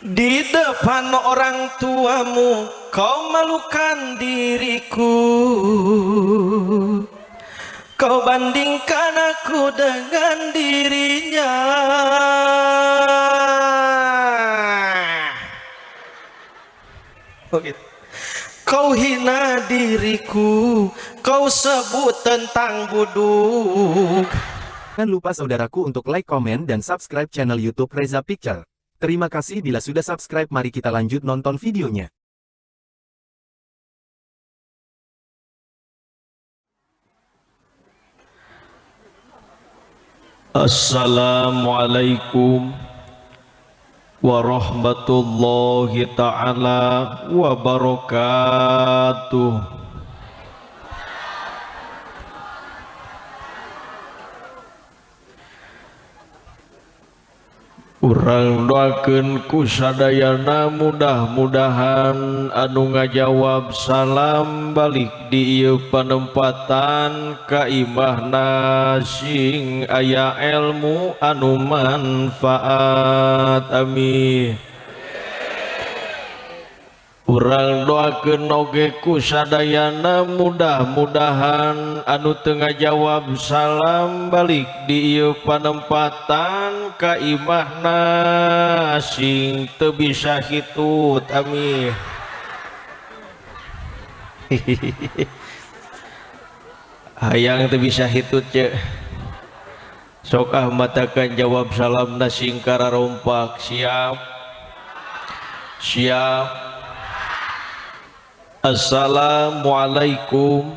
Di depan orang tuamu kau malukan diriku. Kau bandingkan aku dengan dirinya. Oh, gitu. Kau hina diriku, kau sebut tentang buduk. Jangan lupa saudaraku untuk like, komen, dan subscribe channel YouTube Reza Picture. Terima kasih bila sudah subscribe, mari kita lanjut nonton videonya. Assalamualaikum warahmatullahi ta'ala wabarakatuh. Urang doakeun ku sadayana mudah-mudahan anu ngajawab salam balik di ieu panempatan ka imahna sing aya ilmu anu manfaat, amin. Urang doakeun oge ku sadayana mudah-mudahan anu teu ngajawab salam balik di ieu panempatan ka imahna sing teu bisa hitut, amin. Hayang teu bisa hitut ce. Sok ah matakan jawab salamna sing kararompak. Siap. Siap. Assalamualaikum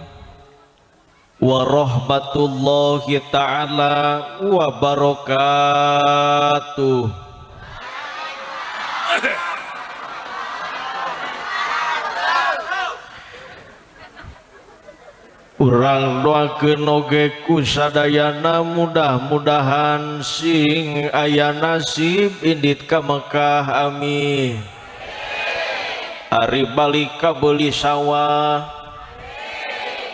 warahmatullahi ta'ala wabarakatuh. Urang doakeun oge ku sadayana mudah-mudahan sing aya nasib indit ka Mekah, amin. Ari balik ka beuli sawah,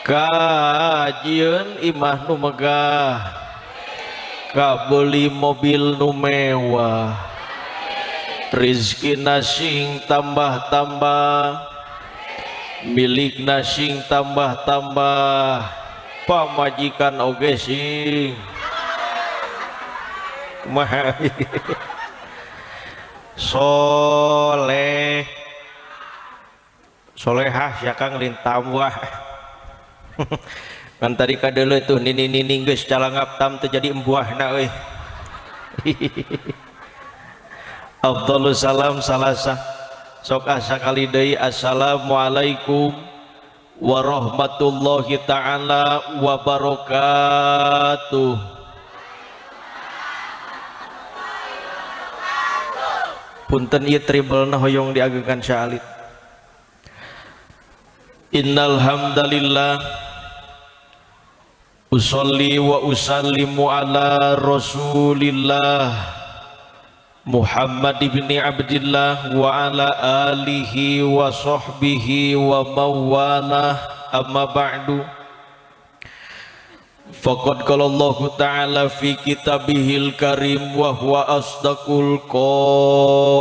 kajieun imah nu megah, kabeuli mobil nu mewah, rizkina sing tambah-tambah, milikna sing tambah-tambah, pamajikan oge sing kumaha soleh solehah ya Kang lintambah. Kan tadi kadeuleu tuh nini-nini geus calangap tam teu jadi embuahna euy. Afdhalus salam salasa. Sok asa kali deui assalamualaikum warahmatullahi ta'ala wabarakatuh. Punten ieu tribelna hoyong diagengkan saalit. Innal hamdalillah usolli wa usallimu ala rasulillah Muhammad ibni Abdillah wa ala alihi wa sahbihi wa mawalah, amma ba'du. Faqad qala Allahu ta'ala fi kitabihil karim wa huwa asdaqul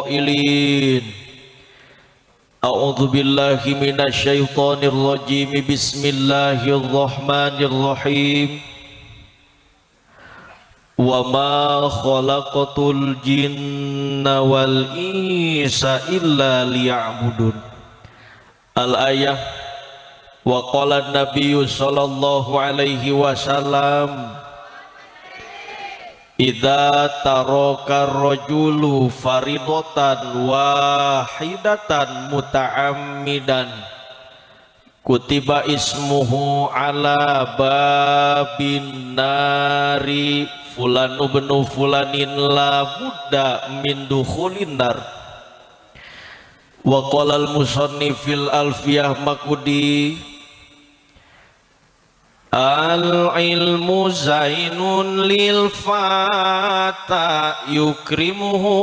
qailin. A'udzu billahi minasyaitonir rajim. Bismillahirrahmanirrahim. Wa ma khalaqatul jinna wal insa illa liya'budun. Al-ayah. Wa qala an-nabiyyu sallallahu alaihi wasallam, idza taraka rajulu faridatan wahidatan muta'ammidan kutiba ismuhu ala babin nari fulan ibnu fulanin la budda min dukhulin nar. Wa qala al musannif fil alfiyah makudi, al ilmu zainun lil fata yukrimuhu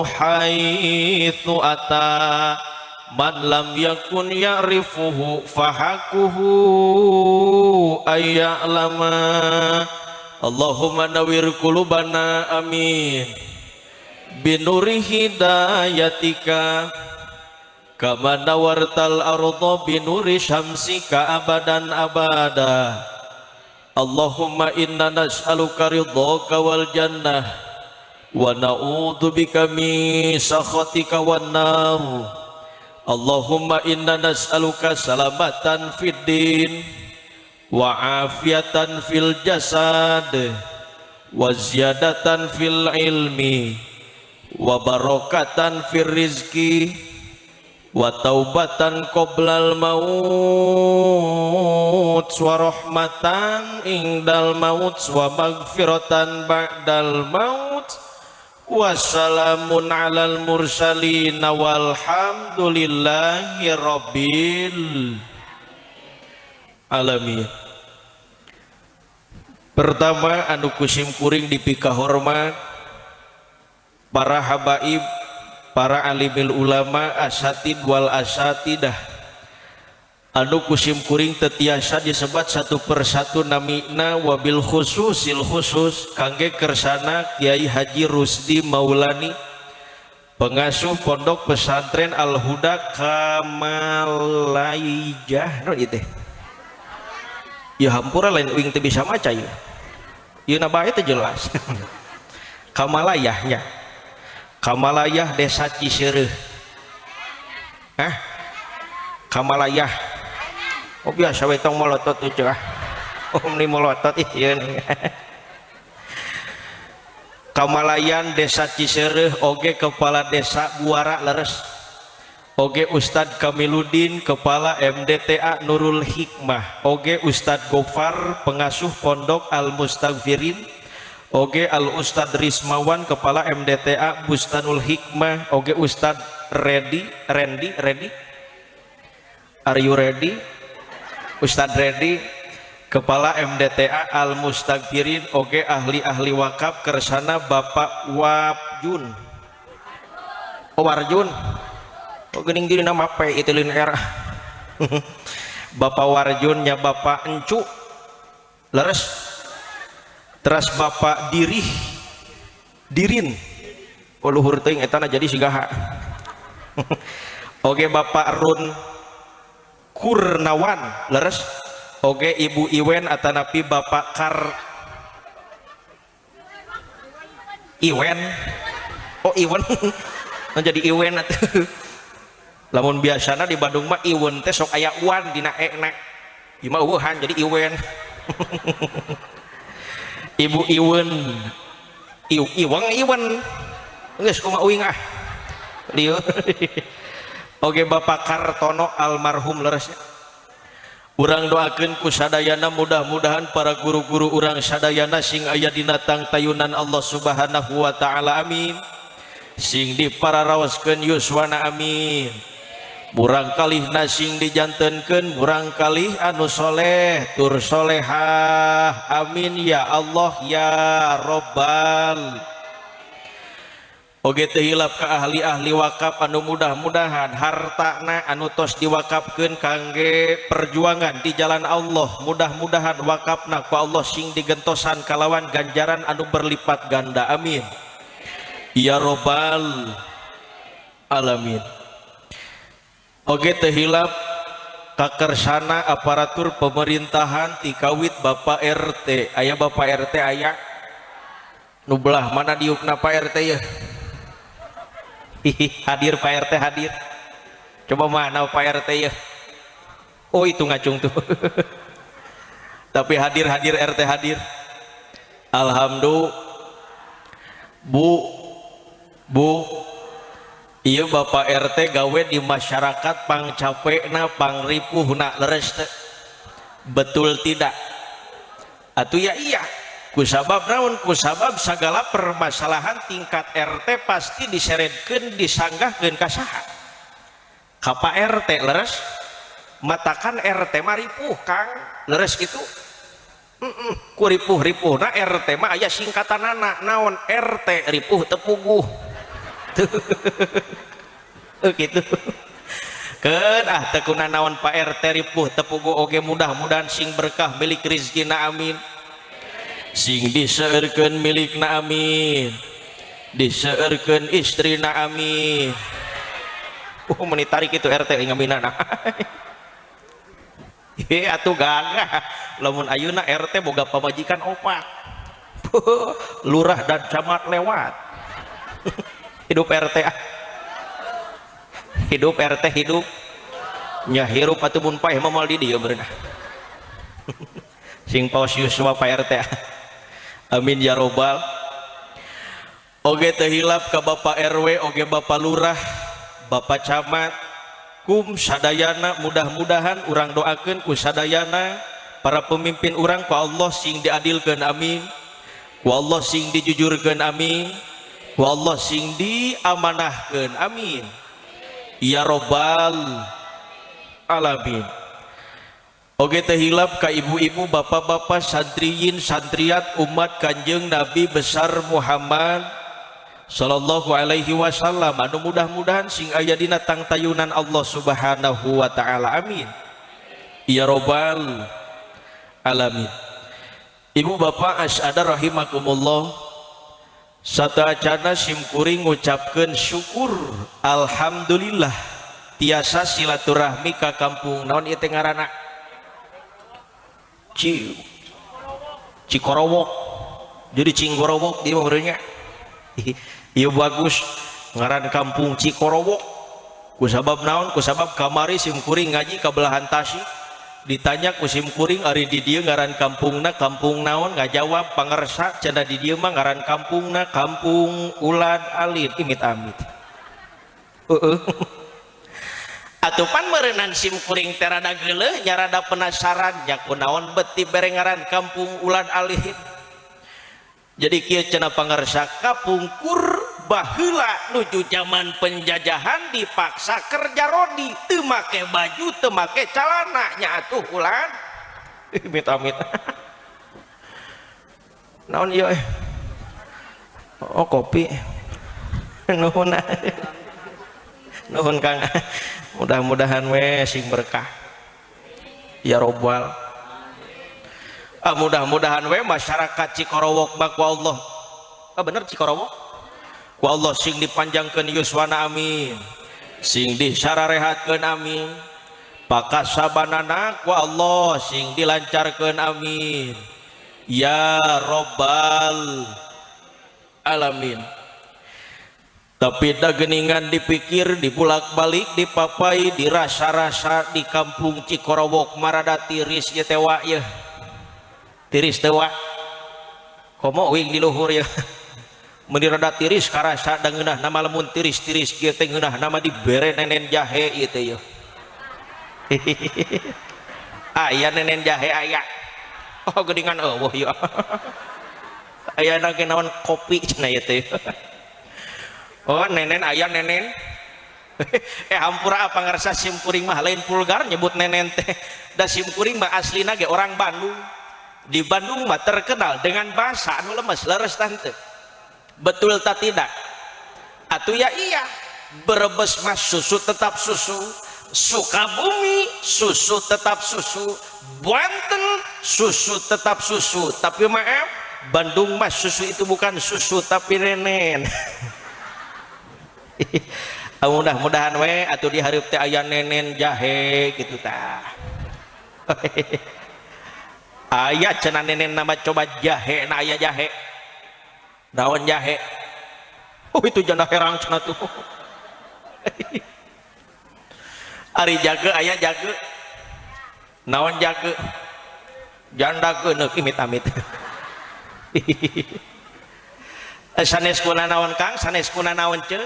haitsu ata man lam yakun ya'rifuhu fahakuhu ayya'lama. Allahumma nawwir qulubana, amin. Binuri hidayatika kama nawartal arda binuri syamsika abadan abada. Allahumma inna nas'aluka ridhaka wal jannah wa na'udzubika min sakhatika wan nar. Allahumma inna nas'aluka salamatan fid din wa afiatan fil jasad wa ziyadatan fil ilmi wa barakatan fir rizki wa taubatan qoblal maut wa rahmatan indal maut wa magfiratan ba'dal maut. Wassalamun alal mursalin walhamdulillahi rabbil alamin. Pertama anu kusim kuring dipikahormat para habaib, para alimil ulama, asatid wal asatidah anu kusim kuring tetiasa disebat satu persatu namina, wabil khususil khusus kangge kersana Kiai Haji Rusdi Maulani, pengasuh Pondok Pesantren Al Huda Kamalayah. No ieu teh ya hampura lain uing teu bisa maca ieu, ieu na bae teu jelas. Kamalayahnya, Kamalayah Desa Ciseureuh. Hah? Kamalayah. Oh biasa we tong molotot tuh ah. Oh ini molotot ih ieu nih. Kamalayan Desa Ciseureuh oge Kepala Desa Buara leres. Oge Ustadz Kamiludin Kepala MDTA Nurul Hikmah. Oge Ustadz Gofar pengasuh Pondok Al Mustaghfirin. Oge Al Ustadz Rismawan Kepala MDTA Bustanul Hikmah. Oge Ustadz Redi, Rendi, Redi, Are you ready? Ustadz Redi Kepala MDTA Al Mustaghfirin. Oge ahli-ahli wakaf kersana Bapak Wapjun. Oh Warjun. Oh geuning diri nama P itu lin R. Bapak Warjun nya Bapak Encu leres. Teras Bapak Dirih Dirin. Oh luhur teuing etana jadi sigaha. Oge Bapak Run Kurnawan leres. Oge Ibu Iwen atanapi Bapak Kar Iwen. Oh Iwen. Jadi Iwen atuh. Lamun biasana di Bandung mah Iwen teh sok aya wan dina e na. Ieu mah eueuhan jadi Iwen. Ibu Iwen. Iweng Iwen. Geus kumaha uing ah. Lieur. Oge Bapak Kartono almarhum leresnya. Urang doakeun ku sadayana mudah-mudahan para guru-guru urang sadayana sing aya dina tangtayunan Allah Subhanahu wa taala, amin. Sing dipararaoskeun yuswana, amin. Murang kalih sing dijantenkeun murang kalih anu soleh tur solehah, amin ya Allah ya Robbal. Oge teu hilap ka ahli-ahli wakaf anu mudah-mudahan hartana anu tos diwakafkeun kangge perjuangan di jalan Allah, mudah-mudahan wakafna ku Allah sing digentosan kalawan ganjaran anu berlipat ganda, amin ya Robbal alamin. Oge teu hilap kakersana aparatur pemerintahan tikawit Bapak RT. Aya Bapak RT aya nu belah mana diukna Pak RT ya? Hihi, hadir Pak RT hadir. Coba mana Pak RT ya? Oh itu ngacung tuh. Tapi hadir, hadir RT hadir. Alhamdulillah. Bu, Bu, iya Bapak RT gawe di masyarakat pang capekna, pang ripuhna, leres teu? Betul tidak? Atuh ya iya. Kusabab naon? Kusabab segala permasalahan tingkat RT pasti diseretkeun, disanggahkeun ka saha? Ka Pak RT leres. Matakan RT mah ripuh Kang, leres gitu. Ku ripuh-ripuhna RT mah aya singkatanana naon? RT ripuh teu puguh. Gitu. Keun ah teu kuna naon Pak RT ripuh teu puguh oge mudah-mudahan sing berkah milik rizkina, amin. Sing diseueurkeun milikna, amin. Diseurkeun istrina, amin. Meni tarik itu RT ngaminana. Ye atuh gagah lamun ayeuna RT boga pamajikan opat. Lurah dan camat lewat. Hidup RT ah. Hidup RT hidup. Nya hirup atuh mun paeh mah moal di dieu beunah. Sing paos yuswa Pak RT. Amin ya robbal. Oge teu hilap ka Bapak RW, oge Bapak Lurah, Bapak Camat, kum sadayana, mudah-mudahan urang doakeun ku sadayana para pemimpin urang ku Allah sing diadilkeun, amin. Ku Allah sing dijujurkeun, amin. Ku Allah sing diamanahkeun, amin. Ya robbal alamin. Oge teu hilap ka ibu-ibu, bapak-bapak, santriyin, santriat, umat Kanjeng Nabi besar Muhammad sallallahu alaihi wasallam anu mudah-mudahan sing aya dina tangtayunan Allah Subhanahu wa taala, amin. Ya robbal alamin. Ibu bapak asada rahimakumullah, sateuacana sim kuring ngucapkeun syukur alhamdulillah tiasa silaturahmi ka kampung naon ieu teh ngaranna? Cikorowok. Jadi Cinggorowok dia mah nya. Ieu bagus ngaran kampung Cikorowok. Ku sabab naon? Ku sabab kamari sim kuring ngaji ka belahan Tasik, ditanya ku sim kuring ari di dieu ngaran kampungna kampung naon, ngajawab pangersa cenah di dieu mah ngaran kampungna kampung Ulad Alit, imit-amit. Heeh. Atuh pan meureunan sim kuring teh rada geuleuh nya, rada penasaran nya, kunaon bet dibere ngaran kampung Ulad Alit. Jadi kieu cenah pangersa, kapungkur baheula nuju zaman penjajahan dipaksa kerja rodi, teu make baju, teu make calana, nya atuh ulan amit-amit. Naon ieu eh? Oh, kopi. Nuhun. Nuhun Kang. Mudah-mudahan we sing berkah. Ya robbal. Ah, mudah-mudahan we masyarakat Cikorowok mah ku Allah. Ah, bener Cikorowok? Ku Allah sing dipanjangkeun yuswana, amin. Sing disararehatkeun, amin. Pakasabanana ku Allah sing dilancarkeun, amin. Ya robbal alamin. Tapi da geningan dipikir, dibulak-balik, dipapai, dirasa-rasa di kampung Cikorowok marada tiris ye teh wa ye. Tiris teh wa. Komo wing di luhur ya. Meuni rada tiris karasa da ngeunah nama lamun tiris-tiris kieu teh ngeunah nama dibere nenen jahe ieu teh ye. Aya nenen jahe aya. Oh geuningan eueuh ieu. Aya na ge naon kopi cenah ieu teh. Oh nenen aya nenen. Hampura apa ngarasa sim kuring mah lain vulgar nyebut nenen teh. Da sim kuring mah aslina ge orang Bandung. Di Bandung mah terkenal dengan bahasa anu lemes, leres tante. Betul tak tidak? Atuh ya iya. Brebes mah susu tetap susu. Sukabumi susu tetap susu. Banten susu tetap susu. Tapi maaf, Bandung mah susu itu bukan susu tapi nenen. Mudah-mudahan we atuh di hareup teh aya nenen jahe gitu tah. Aya cenah nenen nama coba jahe na aya jahe. Naon jahe? Oh itu janda herang cenah tuh. Ari jaga aya jaga. Naon jaga? Janda geuneuk imit-amit. Sanes kuna naon Kang, sanes kuna naon ce?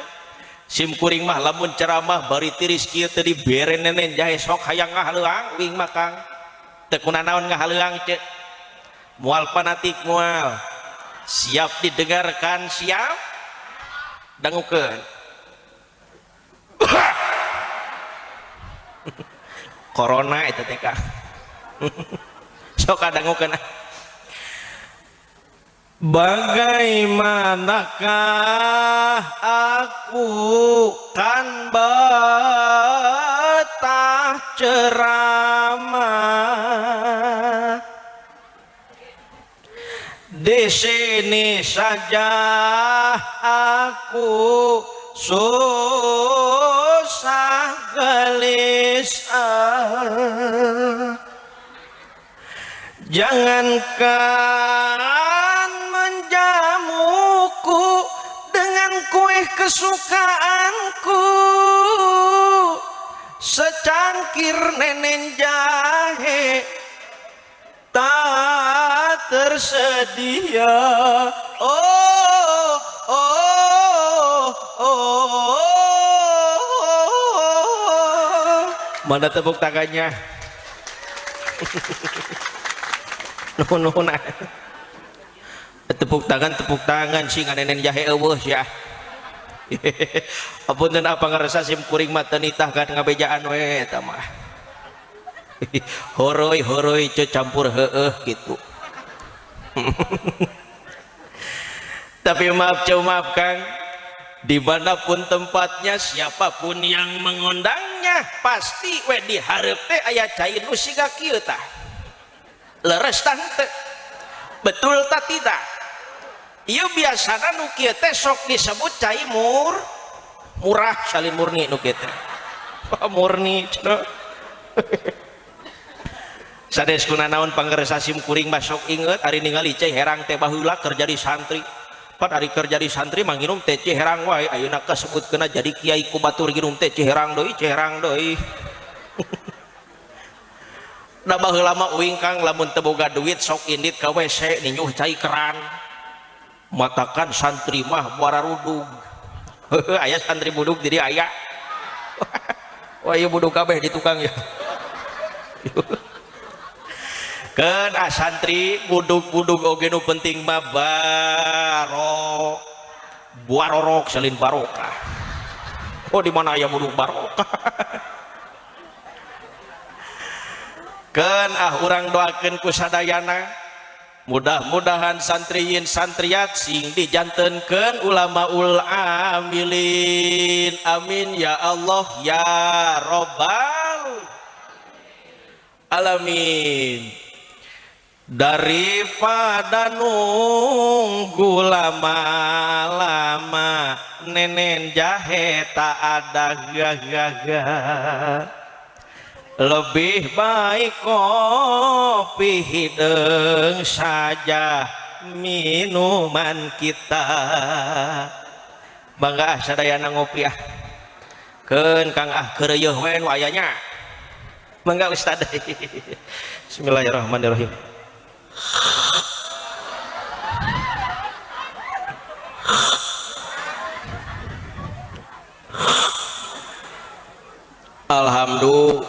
Sim kuring mah lamun ceramah bari tiris kieu teh dibere nenen jahe sok hayang ngahaleuang wing mah Kang. Teu kuna naon ngahaleuang ce? Moal fanatik moal. Siap didengarkan, siap dangukeun. Corona eta teh Kang. Sok kadangukeun. Bagaimanakah aku kan betah ceramah di sini saja Aku susah gelisah. Jangankan menjamuku dengan kue kesukaanku, secangkir nenen jahe tak tersedia. Oh, oh, oh, oh. Mana tepuk tangannya? Nuhun nuhun. Tepuk tangan sih nenen jahe eueuh ya. Apunten apa ngarasa sim kuring mah teu nitah kan ngabejaan we eta mah. Horoi horoi campur heueuh gitu. Tapi maaf ceu maaf Kang, dimanapun tempatnya siapapun yang mengundangnya pasti we dihareup teh aya cai nu siga kieu tah. Leres tah henteu? Betul tah tidak? Ieu biasana nu kieu teh sok disebut cai murah salin murni nu kieu teh. Murni cenah. Sanes kuna naon pangersa sim kuring mah sok inget ari ningali cai herang teh baheula keur jadi santri. Pan ari keur jadi santri mah nginum teh cai herang wae, ayeuna kasebutkeuna jadi kiai ku batur nginum teh cai herang deui, cai herang deui. Da baheula mah uing Kang lamun teu boga duit sok indit ka WC ninyuh cai keran. Matakan santri mah bararudug. Aya santri budug jadi aya. Wah ieu budug kabeh di tukang ya. Keun ah santri budug-budug oge nu penting mah barorok salin barokah. Oh di mana aya budug barokah. Keun ah urang doakeun ku sadayana mudah-mudahan santriyin santriat sing dijantenkeun ulamaul amilin. Amin ya Allah ya Robbal alamin. Daripada nunggu lama-lama nenen jahe tak ada gagaga, lebih baik kopi hidung saja minuman kita. Bangga ah sadayana ngopi ah. Keun Kang ah keureuyeun we nu aya nya. Mangga Ustaz. Bismillahirrahmanirrahim. Alhamdulillah.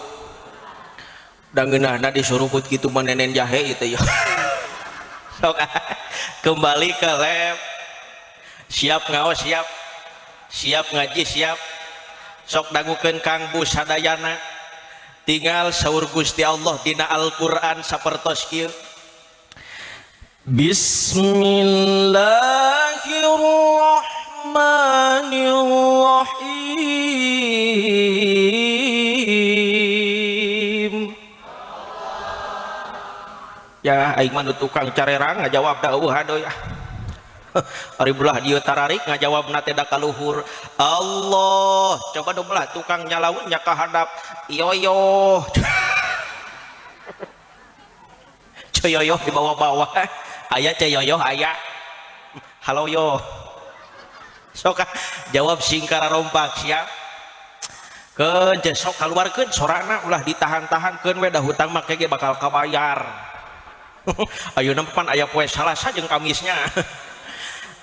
Dangeunahna disuruput kitu mah nenen jahe itu ya. Sok kembali ke lab. Siap ngaos siap. Siap ngaji siap. Sok dangukeun Kang Bu sadayana. Tinggal saur Gusti Allah dina Al-Qur'an sapertos kieu. Bismillahirrahmanirrahim. Ya aing mah nu tukang carerang ngajawab da eueuh hadoy. Ari belah dieu tararik ngajawabna teh da kaluhur. Allah, coba nu belah tukang nyalaun nya ka handap. Yoyo. Ceyoyo di bawah-bawah. Aya ceyoyo aya. Halo yo. Sok jawab singkara rompak siap. Keun sok kaluarkeun sorana ulah ditahan-tahankeun we da hutang mah ge bakal kabayar. Ayeuna pan aya poe Salasa jeung Kamisnya.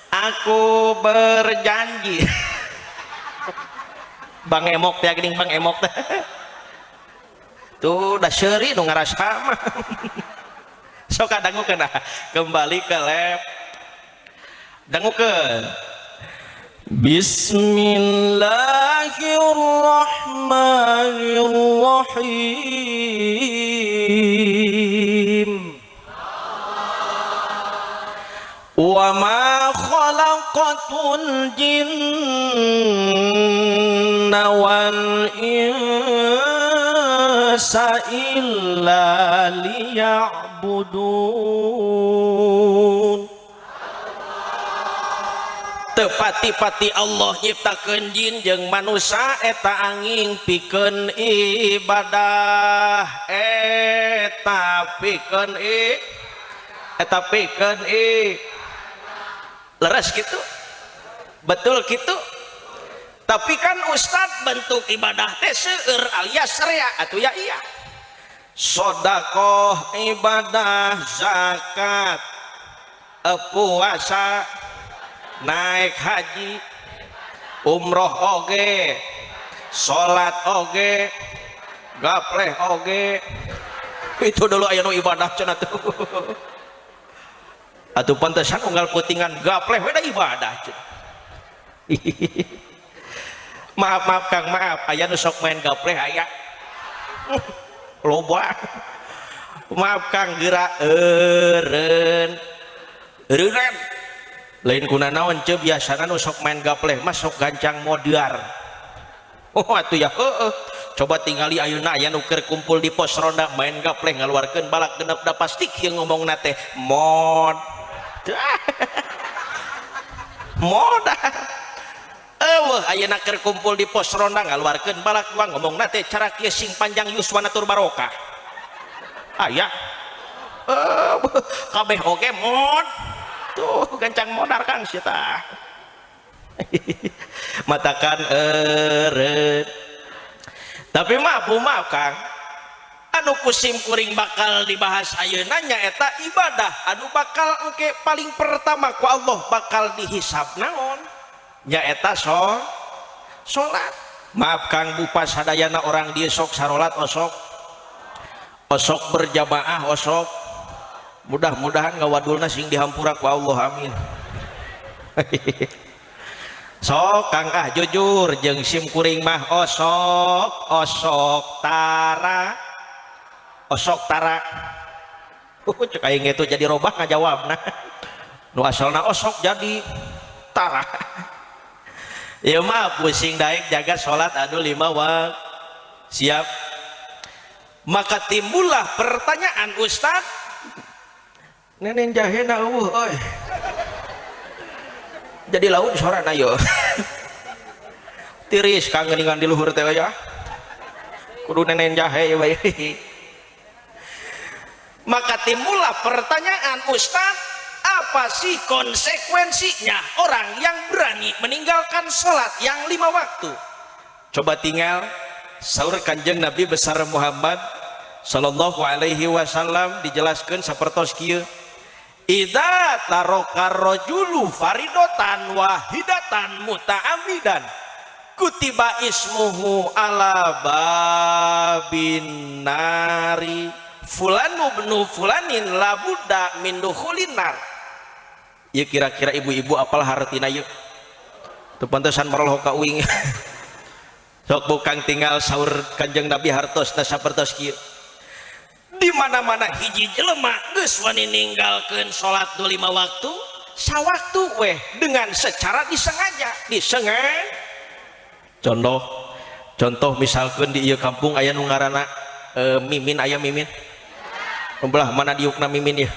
Aku berjanji. Bang Emok teh geuning Bang Emok teh. Tuh da seuri nu ngarasa mah. Sok dangukeun ah. Kembali ke lab. Dangukeun. Bismillahirrahmanirrahim. Wa ma khalaqatul jinna wal insa illa liya'budun. Teu Tepati-pati Allah nyiptakeun jin jeung manusia eta angin pikeun ibadah, eta pikeun i eta pikeun i leres gitu, betul gitu. Tapi kan ustad bentuk ibadah teh seueur alias rea atuh ya. Iya, sodakoh ibadah, zakat, puasa, naik haji, umroh oge, salat oge, gapleh oge. Itu dulu aya nu ibadah cenah tuh. Atuh pantesan unggal putingan gapleh we da ibadah cenah. Maaf maaf Kang, maaf, aya nu sok main gapleh aya loba. Maaf Kang, geura eureun eureun lain kuna naon ce, biasana nu sok main gapleh mah sok gancang modar. Oh atuh ya, heeh. Coba tingali ayeuna aya nu keur kumpul di pos ronda main gapleh ngaluarkeun balak genep, da pasti kieu ngomongna teh mod modar. Eueuh ayeuna keur kumpul di pos ronda ngaluarkeun balak dua ngomongna teh cara kieu sing panjang yuswana tur barokah. Aya kabeh oge mod tuh gancang modar Kang sia tah. Matakan eureun. Tapi maaf bu, maaf Kang, anu kusim kuring bakal dibahas ayeuna nyaeta ibadah anu bakal engke paling pertama ku Allah bakal dihisab naon, nyaeta salat. Maaf Kang, bupa sadayana orang dieu sok sarolat osok, osok berjamaah osok, mudah-mudahan ngawadulna sing dihampura ku Allah, amin. Sok Kang ah jujur jeung sim kuring mah osok osok tara osok tara. Cek aing itu jadi robah ngajawabna nu asalna osok jadi tara. Ya mah pusing daek jaga salat anu 5 waktu siap. Maka timbullah pertanyaan, ustad nenen jahena eueuh euy jadi laut sorana yo tiris kang geuningan di luhur teh ya kudu nenen jahe bae. Maka timbullah pertanyaan, ustad apa sih konsekuensinya orang yang berani meninggalkan sholat yang 5 waktu? Coba tinggal sahur Kanjeng Nabi besar Muhammad sallallahu alaihi wasallam dijelaskan sapertos kieu, idza taraka rajulu faridotan wahidatan muta'ammidan kutiba ismuhu ala babin nari fulanu ibnu fulanin labudda min dukhulin nar. Ya kira-kira ibu-ibu apal hartina ieu? Teu pantesan maroloho ka uing. Sok bukang tinggal sahur Kanjeng Nabi hartosna sapertos kieu. Di mana-mana hiji jelema geus wani ninggalkeun salat 5 waktu, sawaktu weh dengan secara disengaja, disengaja. Contoh, contoh misalkan di ieu kampung aya nu ngaranna Mimin, aya Mimin. Belah mana diukna Mimin ya?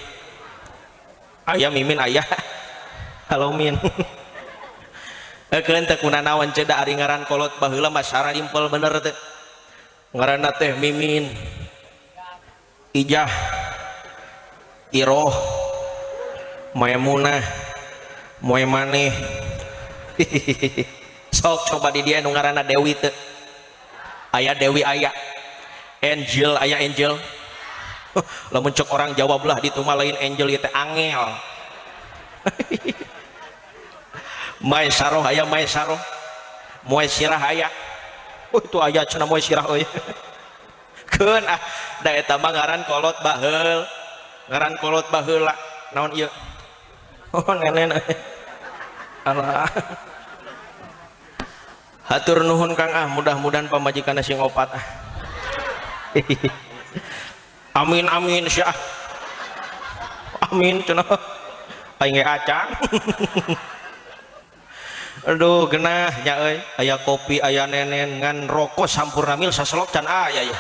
Aya Mimin aya. Halo Min. Keun teh kunanaon ceu da ari ngaran kolot baheula mah saralimpel bener teh. Ngaranna teh Mimin. Ijah, Iroh, Maimunah, Moemaneh. Sok coba di dia nu ngaranna Dewi teu. Aya Dewi aya. Angel aya Angel. Lamun cek orang Jawa belah ditu mah lain Angel ieu teh angel. Maisaroh aya Maisaroh. Moe sirah aya. Oh itu aya cenah moe sirah euy. Keun ah da eta mah ngaran kolot baheul. Ngaran kolot baheula. Naon ieu? Oh nenen. Alah. Hatur nuhun Kang ah, mudah-mudahan pamajikanna sing opat ah. Amin amin syah. Amin cenah. Aing ge acan. Aduh genah nya euy, aya kopi aya nenen ngan rokok Sampurna Mil saselok can aya ya.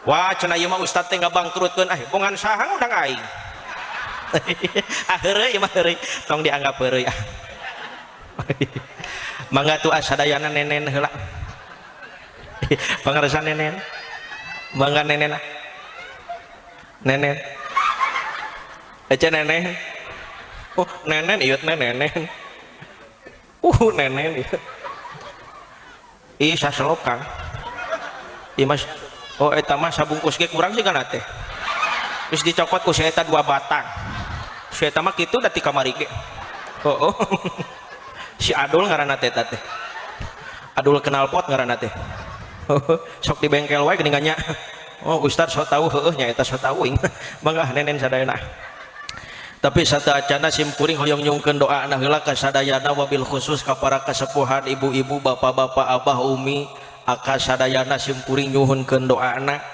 Wah cenah ieu mah ustad teh ngabangkrutkeun ah, bongan saha ngundang aing. Ah heureuy mah heureuy, tong dianggap heureuy ah. Mangga tuh sadayana nenen heula. Pangarsa nenen. Mangga nenen. Nenen. Ece nenen. Oh, nenen ieu teh nenen. Nenen ieu. Ih saselop Kang. Ih mas, oh eta mah sabungkus ge kurang sih kana teh. Geus dicokot ku si eta 2 batang. Si eta mah kitu da ti kamari ge. Oh, oh. Si Adul ngaranna teh eta teh. Adul kenal pot ngaranna teh. Sok di bengkel wae geuningan nya. Oh, ustaz sok tahu heueuh nya eta sok tahu aing. Mangga nenen sadayana. Tapi sateuacanna sim kuring hoyong nyungkeun doana heula ka sadayana wabil khusus ka para kasepuhan ibu-ibu, bapak-bapak, abah, umi, aka sadayana sim kuring nyuhunkeun doana.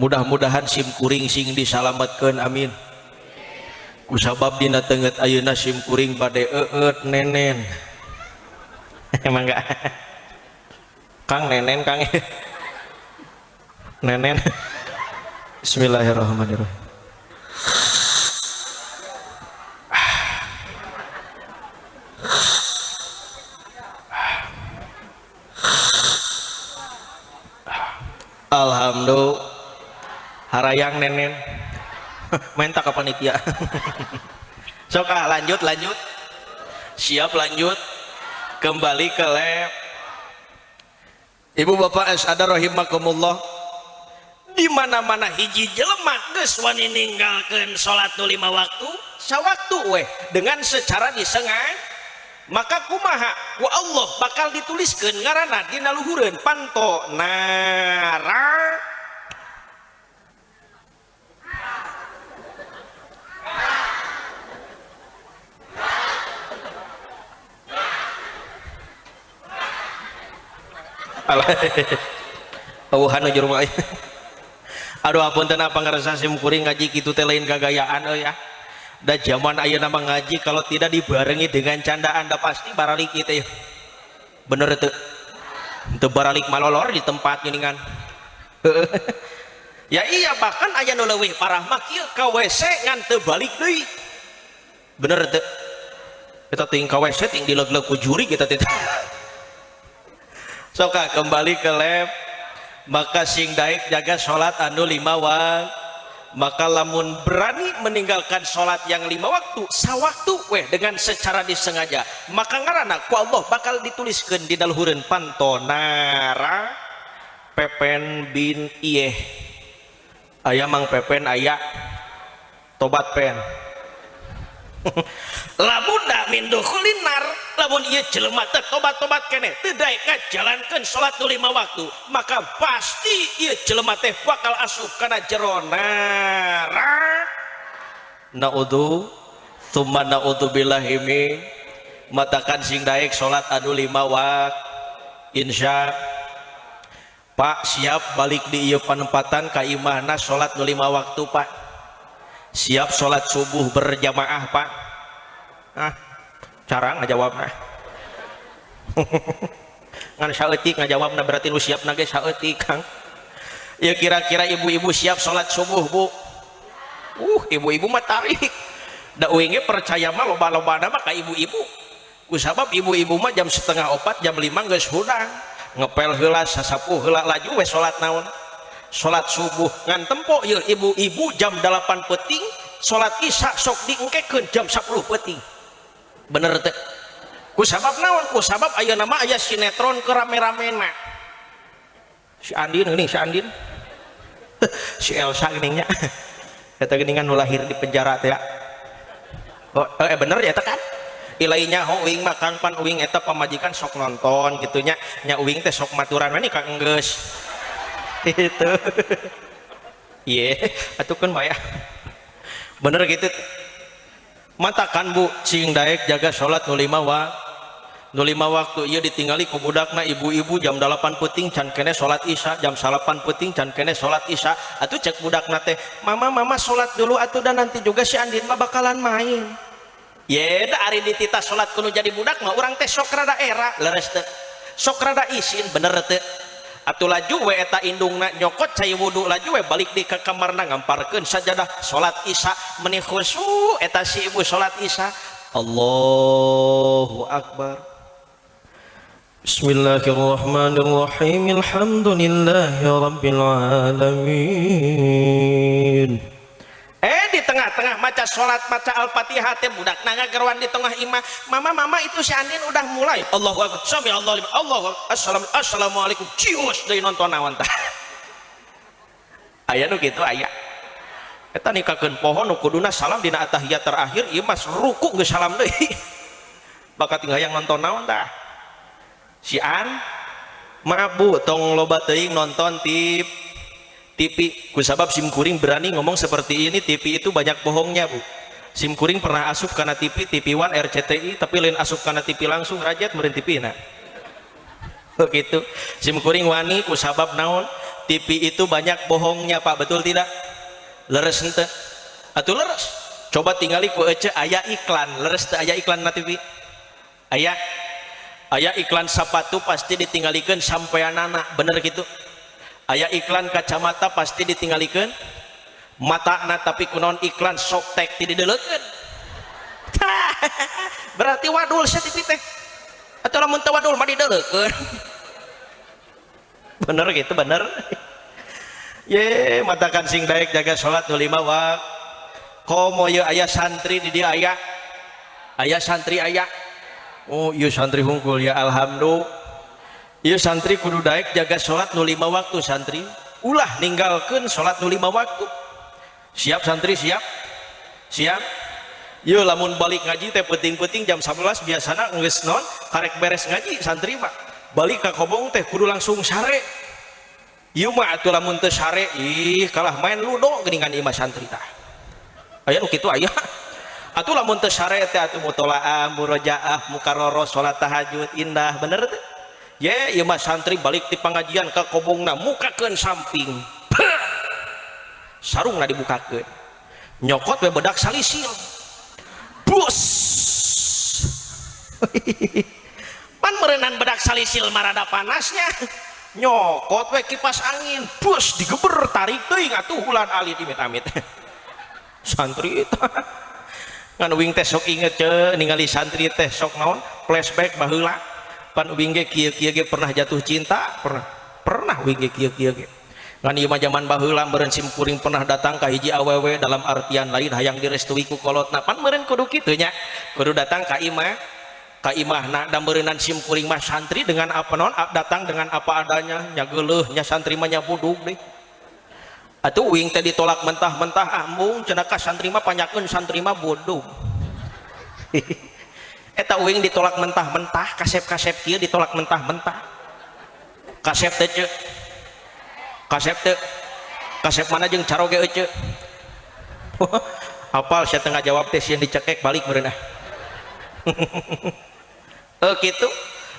Mudah-mudahan sim kuring sing disalametkeun amin. Kusabab dina teungeut ayeuna sim kuring bade eueut nenen. Mangga. Kang nenen Kang. Nenen. Bismillahirrahmanirrahim. Alhamdulillah. Harayang nenen. Minta ke panitia. Sok ah, lanjut lanjut. Siap lanjut. Kembali ke lab. Ibu bapak sadar rahimakumullah. Di mana-mana hiji jelema geus wani ninggalkeun salat nu 5 waktu, sawaktu weh dengan secara disengaja, maka kumaha ku Allah bakal dituliskeun ngaranna dina luhureun panto nara. Awuhan nu jero mah. Aduh apunten pangarsa sim kuring ngaji kitu teh lain gagayaan euy ah. Da zaman ayeuna mah ngaji kalau tidak dibarengi dengan candaan da pasti baralik kitu ya. Bener teu? Teu baralik malolor di tempat geuningan. Ya iya bahkan aya nu leuwih parah mah kieu ka WC ngan teu balik deui. Bener teu? Eta ting ka WC ting dileg-leg ku juri kita teh. Soka kembali ke lab, maka sing daek jaga sholat anu 5 waktu. Maka lamun berani meninggalkan sholat yang 5 waktu sawaktu weh dengan secara disengaja, maka ngaranna ku Allah bakal dituliskeun di luhureun pantonara Pepen bin Iyeh. Aya Mang Pepen aya tobat pen. Lamun da min dukhulin nar, lamun ieu jelema teh tobat-tobat keneh teu daek ngajalankeun salat nu 5 waktu, maka pasti ieu jelema teh bakal asup kana jero neraka. Naudzu tsumma naudzu billahi min matakan sing daek salat anu 5 waktu. Insya Pak siap balik di ieu panempatan ka imahna salat nu 5 waktu Pak. Siap salat subuh berjamaah Pak. Ah, cara ngajawabna. Ngan saeutik ngajawabna berarti nu siapna ge saeutik Kang. Ya kira-kira ibu-ibu siap salat subuh Bu? Ibu-ibu mah tarik. Da uing ge percaya mah loba-lobana mah ka ibu-ibu. Kusabab ibu-ibu mah jam 3:30 jam 5 geus hudang. Ngepel heula sasapu heula laju we salat naon? Salat subuh ngan tempo ieu ibu-ibu jam 8 peuting salat isya sok diengkekeun jam 10 peuting. Bener teu? Ku sabab naon? Ku sabab ayeuna mah aya sinetron keur rame-ramena. Si Andin geuning, si Andin. Si Elsa geuning nya. Eta geuningan nu lahir di penjara teh ya. Oh, bener ya eta kan? Ilainya ho uing mah Kang pan uing eta pamajikan sok nonton kitu nya. Nya uing teh sok maturan we ka enggeus. Gitu. Ieu atuh keun mah ya. Bener gitu. Matakan Bu sing daek jaga salat nu 5 waktu. Nu 5 waktu ieu ditingali ku budakna ibu-ibu jam 8 peuting can keneh salat isya, jam 8 peuting can keneh salat isya. Atuh cek budakna teh, "Mama, mama salat dulu atuh dan nanti juga si Andin mah bakalan main." Ye da ari dititah salat kudu jadi budak mah urang teh sok rada era, leres teu? Sok rada isin, bener teu? Atuh laju we eta indungna nyokot cai wudu laju we balik di ka kamarna ngamparkeun sajadah salat isya meni khusyuk eta si ibu salat isya. Allahu akbar. Bismillahirrahmanirrahim. Alhamdulillahi rabbil alamin. Di tengah-tengah maca salat maca Al-Fatihah teh budak ngageroan di tengah imah. Mama, mama itu si Andin udah mulai. Allahu akbar. Sami Allahu liman. Allahu akbar. Assalamualaikum. Cius deui nonton naon tah. Aya nu kitu aya. Eta nikakeun poho nu kuduna salam dina atahiyat terakhir ieu mah ruku geus salam deui. Bakat hayang nonton naon tah. Si An, maaf Bu, tong loba teuing nonton TV. Kusabab sim kuring berani ngomong seperti ini, TV itu banyak bohongnya Bu. Sim kuring pernah asup karena TV, TV One, RCTI, tapi lain asup karena TV langsung rajat meureun TV na. Begitu. Sim kuring wani kusabab naon? TV itu banyak bohongnya Pak, betul tidak? Leres henteu? Atuh leres. Coba tingali ku ece aya iklan, leres teu aya iklan na TV? Aya. Aya iklan sepatu pasti ditinggalikeun sampeanana, bener gitu. Aya iklan kacamata pasti ditinggalikeun matana, tapi kunaon iklan Softex ti dideulekeun. Berarti wadul sia TV teh. Atuh lamun teu wadul mah dideulekeun. Bener gitu, bener. Ye, matakan sing daek jaga salat nu 5 waktu. Komo ye aya santri di dieu aya. Aya santri aya. Oh, ieu santri hungkul ya alhamdulillah. Ieu santri kudu daek jaga salat nu 5 waktu santri. Ulah ninggalkeun salat nu 5 waktu. Siap santri, siap? Siap? Ieu lamun balik ngaji teh peuting-peuting jam 11 biasana geus non karek beres ngaji santri mah. Balik ka kobong teh kudu langsung sare. Ieu mah atuh lamun teu sare ih kalah main ludo geuningan ieu mah santri tah. Aya nu kitu aya. Atuh lamun teu sare teh atuh mutolaah, murojaah, mukarrarah, salat tahajud indah bener teh. Ye, ieu mah santri balik ti pangajian ka kobongna mukakeun samping. Sarungna dibukakeun. Nyokot we bedak salisil. Bus. Pan meureunan bedak salisil marada panasnya. Nyokot we kipas angin, bus digeber tarik teuing atuh ulan alit amit-amit. Santri tah. Ngan uing teh sok inget ce ningali santri teh sok naon flashback baheula. Pan uing ge kieu-kieu ge pernah jatuh cinta, pernah uing ge kieu-kieu ge. Ngan ieu mah jaman baheula meureun sim kuring pernah datang ka hiji awewe dalam artian lain hayang direstui ku kolotna. Pan meureun kudu kitu nya. Kudu datang ka imah, ka imahna da meureunan sim kuring mah santri dengan apa naon datang dengan apa adanya, nya geuleuh nya santri mah nya budug deui. Atuh uing teh ditolak mentah-mentah ambung cenah ka santri mah panyakeun santri mah budug. Eta uing ditolak mentah-mentah, kasep-kasep kieu ditolak mentah-mentah. Kasep teh ceu. Kasep teh. Kasep mana jeung caroge euceu. Apal sia teu ngajawab teh sieun dicekek balik meureun ah. Kitu.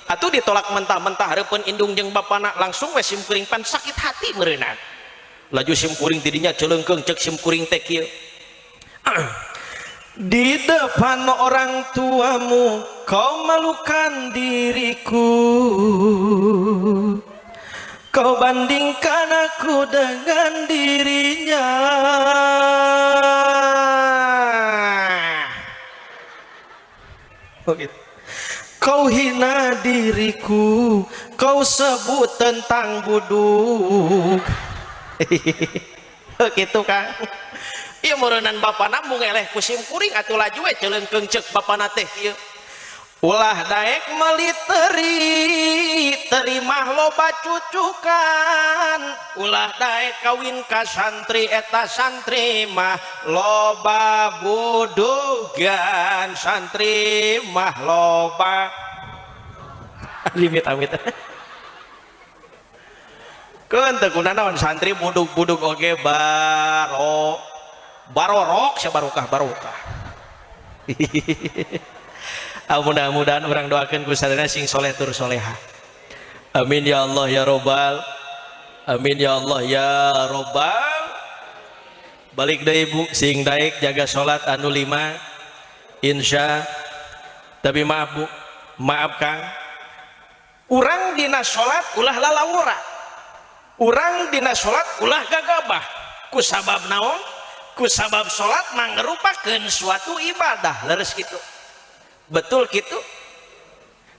Atuh ditolak mentah-mentah hareupeun indung jeung bapana langsung we sim kuring pan sakit hati meureunna. Laju sim kuring tidinya celeungkeung ceuk sim kuring teh kieu. Di depan orang tuamu kau malukan diriku. Kau bandingkan aku dengan dirinya. Begitu. Kau hina diriku, kau sebut tentang buduk. Gitu Kang. Ieu meureunan bapana mung eleh ku sim kuring atuh laju we celeungkeung ceuk bapana teh kieu. Ulah daek meuli teri, teri mah loba cucukan. Ulah daek kawin ka santri eta santri mah loba budugan, santri mah loba. Limit amit. Keun teu kunaon santri budug-budug oge baro barorok sia barokah barokah. Mudah-mudahan orang doakan ku sadayana sing soleh tur soleha. Amin ya Allah ya robbal. Amin ya Allah ya robbal. Balik deui Bu sing daek jaga salat anu 5 insya. Tapi maaf Bu, maaf Kang. Urang dina salat ulah lalawora. Urang dina salat ulah gagabah. Ku sabab naon? Ku sabab salat mangrupakeun suatu ibadah, leres kitu. Betul kitu?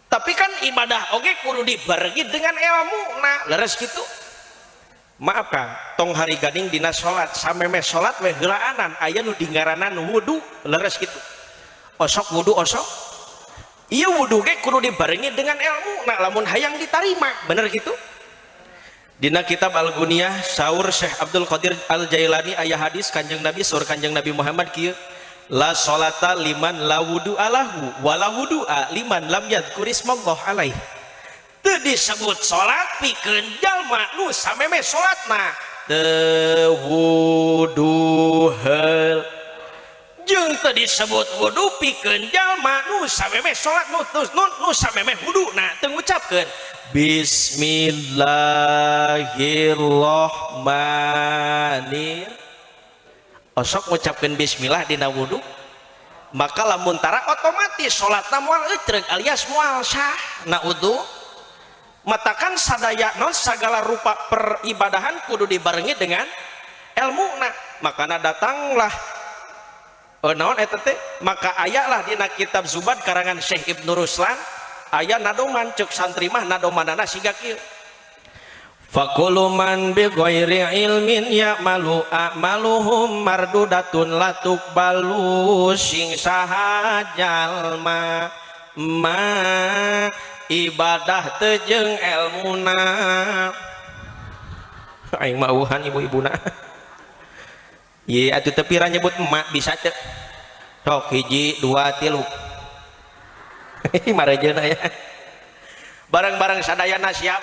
Tapi kan ibadah oge kudu dibarengi dengan ilmu, nah leres kitu. Maaf Kang, tong hari ganing dina salat, sameme salat we heulaanan aya nu dingaranan wudu, leres kitu. Osok wudu osok. Ieu wudu ge kudu dibarengi dengan ilmu, nah lamun hayang ditarima, bener kitu? Dina kitab Al-Guniyah saur Syekh Abdul Qadir Al-Jailani aya hadis Kanjeng Nabi, saur Kanjeng Nabi Muhammad kieu, la sholata liman la wudu'a lahu wala wudu'a liman lam yadhkur ismallah alaih. Teu disebut salat pikeun jalma nu sameme salatna teu wudu heul, jeung teu disebut wudu pikeun jalma nu sameme salat nu sameme wuduna teu ngucapkeun bismillahirrahmanir. Osok ngucapkeun bismillah dina wudu, maka lamun tara otomatis salatna moal eucreug alias moal sah. Naudzu. Matakan sadaya non segala rupa peribadahan kudu dibarengi dengan ilmu. Nah makana datanglah naon eta teh, maka ayalah dina kitab Zubad karangan Syekh Ibnu Ruslan aya nadoman, cek santri mah nadomanana siga kieu, fakulu man bi ghairi ilmin ya'malu a'maluhum mardudatun la tuqbalu. Sing saha jalma ma ibadah teu jeung elmuna. Aing mah eueuhan ibu-ibuna. Ye atuh teu pira nyebut emak bisa teu. Sok hiji dua tilu. Marejeuna ya. Bareng-bareng sadayana siap.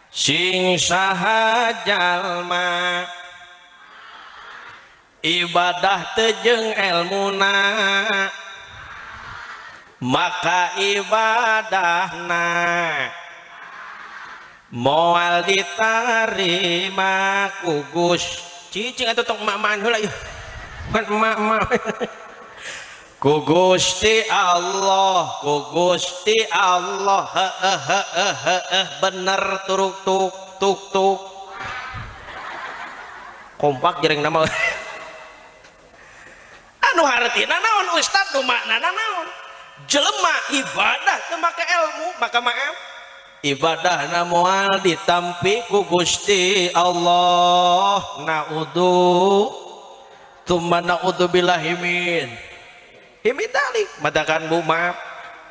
Sing saha jalma ibadah teu jeung elmuna, maka ibadahna moal diterima ku Gusti. Cicing atuh tong emak-emaan heula ieu. Kan emak-emak. Ku Gusti Allah, ku Gusti Allah, heeh heeh heeh bener turuk tuk tuk tuk. Kompak jereng nama. Anu hartina naon ustad, nu maknana naon? Jelema ibadah teu make ilmu, maka maaf ibadahna moal ditampi ku Gusti Allah. Naudzu tsumma naudzu billahi min himi dalik. Matakan bu maaf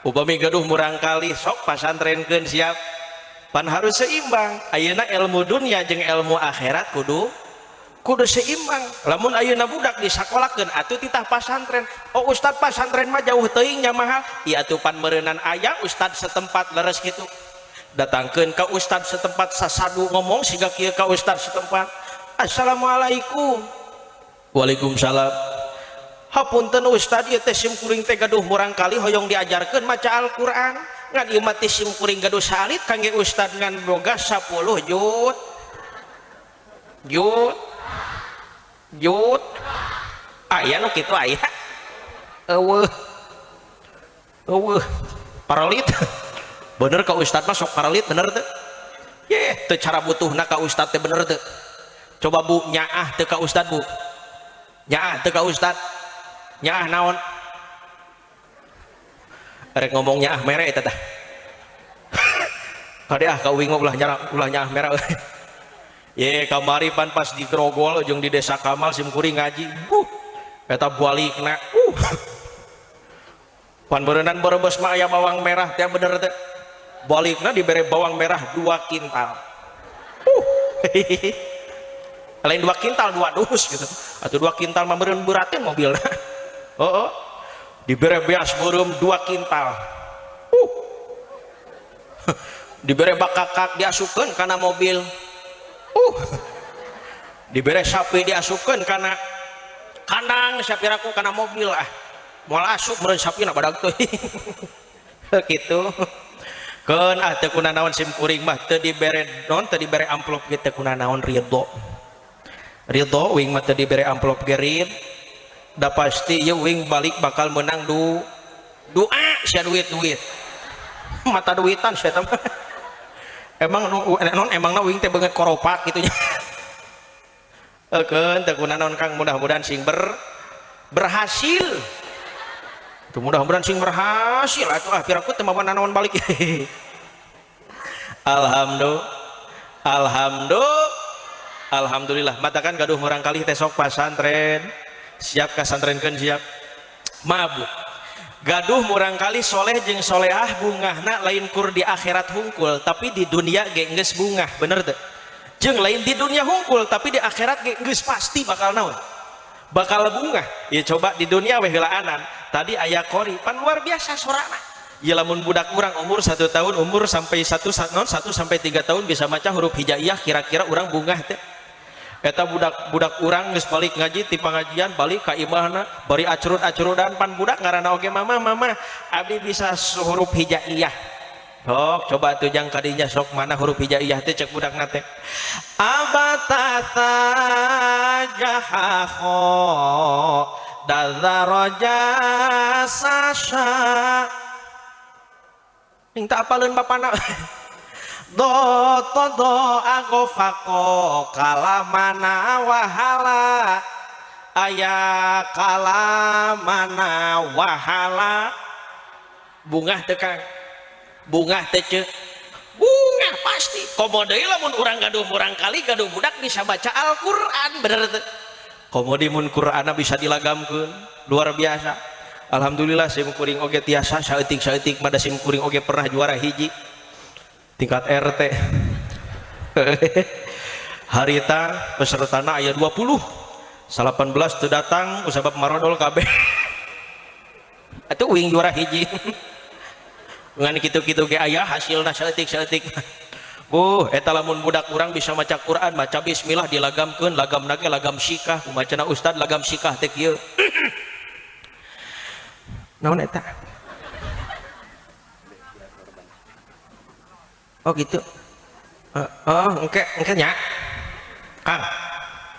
upami gaduh murangkali sok pasantrenkeun siap, pan harus seimbang. Ayeuna ilmu dunia jeung ilmu akhirat kudu seimbang. Lamun ayeuna budak disakolakeun atuh titah pasantren. Oh ustad pasantren mah jauh teuing nya mahal. Ieu atuh pan meureunnan aya ustad setempat, leres kitu. Datangkeun ka ustad setempat sasadu ngomong siga kieu ka ustad setempat. Assalamualaikum. Waalaikumsalam. Hapunten ustad, ieu teh sim kuring teh gaduh murangkali hoyong diajarkeun maca Al-Qur'an. Ngan ieu mah teh sim kuring gaduh salit kangge ustad ngan boga 10 jut. Jut. Jut. Aya nu kitu aya. Eueuh. Eueuh. Paralit. Bener ka ustad mah sok paralit bener teu? Ye, teu cara butuhna ka ustad teh bener teu? Coba bu nyaah teu ka ustad bu. Nyaah teu ka ustad. Nyaah naon? Rek ngomong nyaah mere eta tah. Kade ah ka uing mah ulah nyaah mere. Ye kamari pan pas di Grogol jeung di Desa Kamal sim kuring ngaji. Eta balikna. Pan beureunan berebes mah aya bawang merah teh bener teh. Balikna dibere bawang merah 2 kintal. Lain 2 kintal 2 dus gitu. Atuh 2 kintal mah meureun beurateun mobilna. Heeh. Dibere beas beureum 2 kintal. Dibere bakakak diasupkeun kana mobil. Dibere sapi diasupkeun kana kandang sapiraku kana mobil ah. Moal asup meureun sapina badag teuing. Kitu. Keun ah teu kunanaon sim kuring mah teu dibere non teu dibere amplop ge teu kunanaon ridho. Ridho wing mah teu dibere amplop ge rid. Da pasti ieu wing balik bakal menang doa sia duit-duit. Mata duitan sia teh. Emang non emangna uing teh beungeut koropak kitu nya. Eukeun teu kunaon Kang, mudah-mudahan sing berhasil. Tuh mudah-mudahan sing berhasil atuh ah piraku teu mawa nanaon balik. Alhamdulillah. Alhamdulillah. Alhamdulillah. Matakan gaduh murangkalih teh sok pasantren. Siap kasantrenkeun siap. Mabuk. Gaduh murangkalih soleh jeung solehah bungahna lain kur di akhirat hungkul, tapi di dunia ge geus bungah, bener teu? Jeung lain di dunia hungkul tapi di akhirat ge geus pasti bakal naon? Bakal bungah. Ya coba di dunia weh heulaanan. Tadi aya qori pan luar biasa sorana. Ya lamun budak urang umur 1 tahun, umur sampai 1 sampai 3 tahun bisa maca huruf hijaiyah, kira-kira urang bungah teh. Eta budak urang geus balik ngaji ti pangajian balik ka imahna bari acurut-acurudan pan budak ngaranna oge mama mama abdi bisa huruf hijaiyah. Sok coba tuh jang kadinya sok mana huruf hijaiyah teh cek budakna teh. Abatata jahaho dazaraja sasha. Ning tak apaleun bapana. Do to do agofako kalamana wahala aya kalamana wahala. Bungah teu Kang? Bungah teu ceu? Bungah pasti. Komo deui lamun urang gaduh murangkalih gaduh budak bisa baca Al-Qur'an, bener teu? Komo deui mun Qur'anna bisa dilagamkeun, luar biasa. Alhamdulillah sim kuring oge tiasa saeutik-saeutik mada sim kuring oge pernah juara hiji tingkat RT. Harita pesertana aya 20, 18 teu datang kusabab marodol kabeh. Atuh uing juara hiji. Ngan kitu-kitu ge aya hasilna saeutik-saeutik. Bu, eta lamun budak urang bisa maca Quran, maca bismillah dilagamkeun, lagamna ge lagam sikah, kumacana ustad lagam sikah teh kieu. Naon eta? Oh gitu. Oh, engke engke nya. Kang.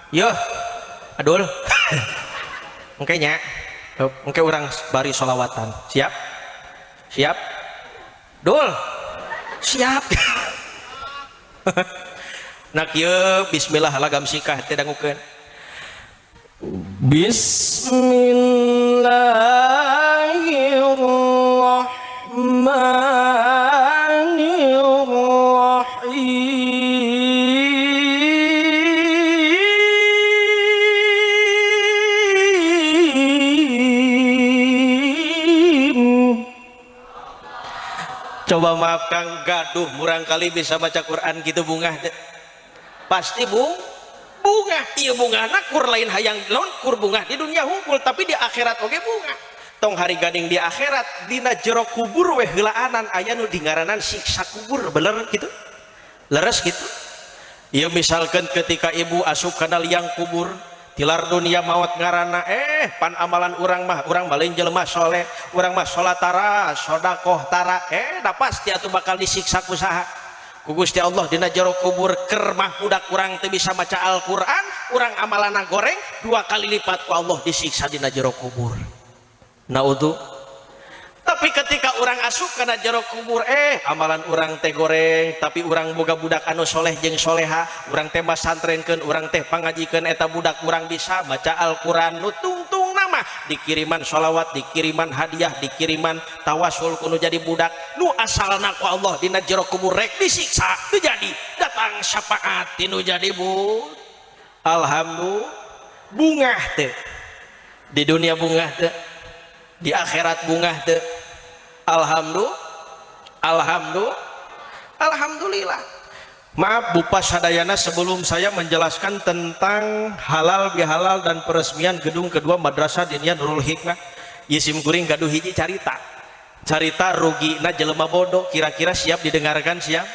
Yo. Adul. Engke nya. Engke urang bari sholawatan. Siap? Siap? Dul. Siap. Nah kieu bismillah lagam sikah teh dangukeun. Bismillahirrahmanirrahim. Coba maaf Kang, gaduh murangkali bisa baca Quran gitu bungah teh. Pasti bung bungah. Ieu bungahna kur lain hayang laun kur bungah di dunia hungkul tapi di akhirat oge bungah. Tong hari gading di akhirat dina jero kubur weh heulaanan aya nu dingaranan siksa kubur, bener gitu? Leres gitu? Ieu misalkan ketika ibu asup kana liang kubur tilar dunia maot ngaranna pan amalan urang mah urang lain jelema soleh, urang mah salat tara, sedekah tara, da pasti atuh bakal disiksa ku saha? Ku Gusti Allah dina jero kubur. Keur mah budak urang teu bisa maca Al-Qur'an, urang amalanna goreng 2 kali lipat ku Allah disiksa dina jero kubur. Naudzu. Tapi ketika urang asup kana jero kubur amalan urang teh goreng tapi urang boga budak anu soleh jeung soleha, urang teh masantrenkeun, urang teh pangajikeun eta budak urang bisa maca Al-Qur'an nu tungtung nama dikiriman sholawat, dikiriman hadiah, dikiriman tawasul kudu jadi budak nu asalna ku Allah dina jero kubur rek disiksa teu jadi datang syafaat tinu jadi bu. Alhamdulillah bungah teh di dunia bungah teh di akhirat bungah teh. Alhamdulillah, alhamdulillah, alhamdulillah. Maaf Bupa Sadayana, sebelum saya menjelaskan tentang halal bihalal dan peresmian gedung kedua Madrasah Diniyah Nurul Hikmah, ieu sim kuring gaduh hiji carita. Carita rugina jelema bodoh, kira-kira siap didengarkan siap?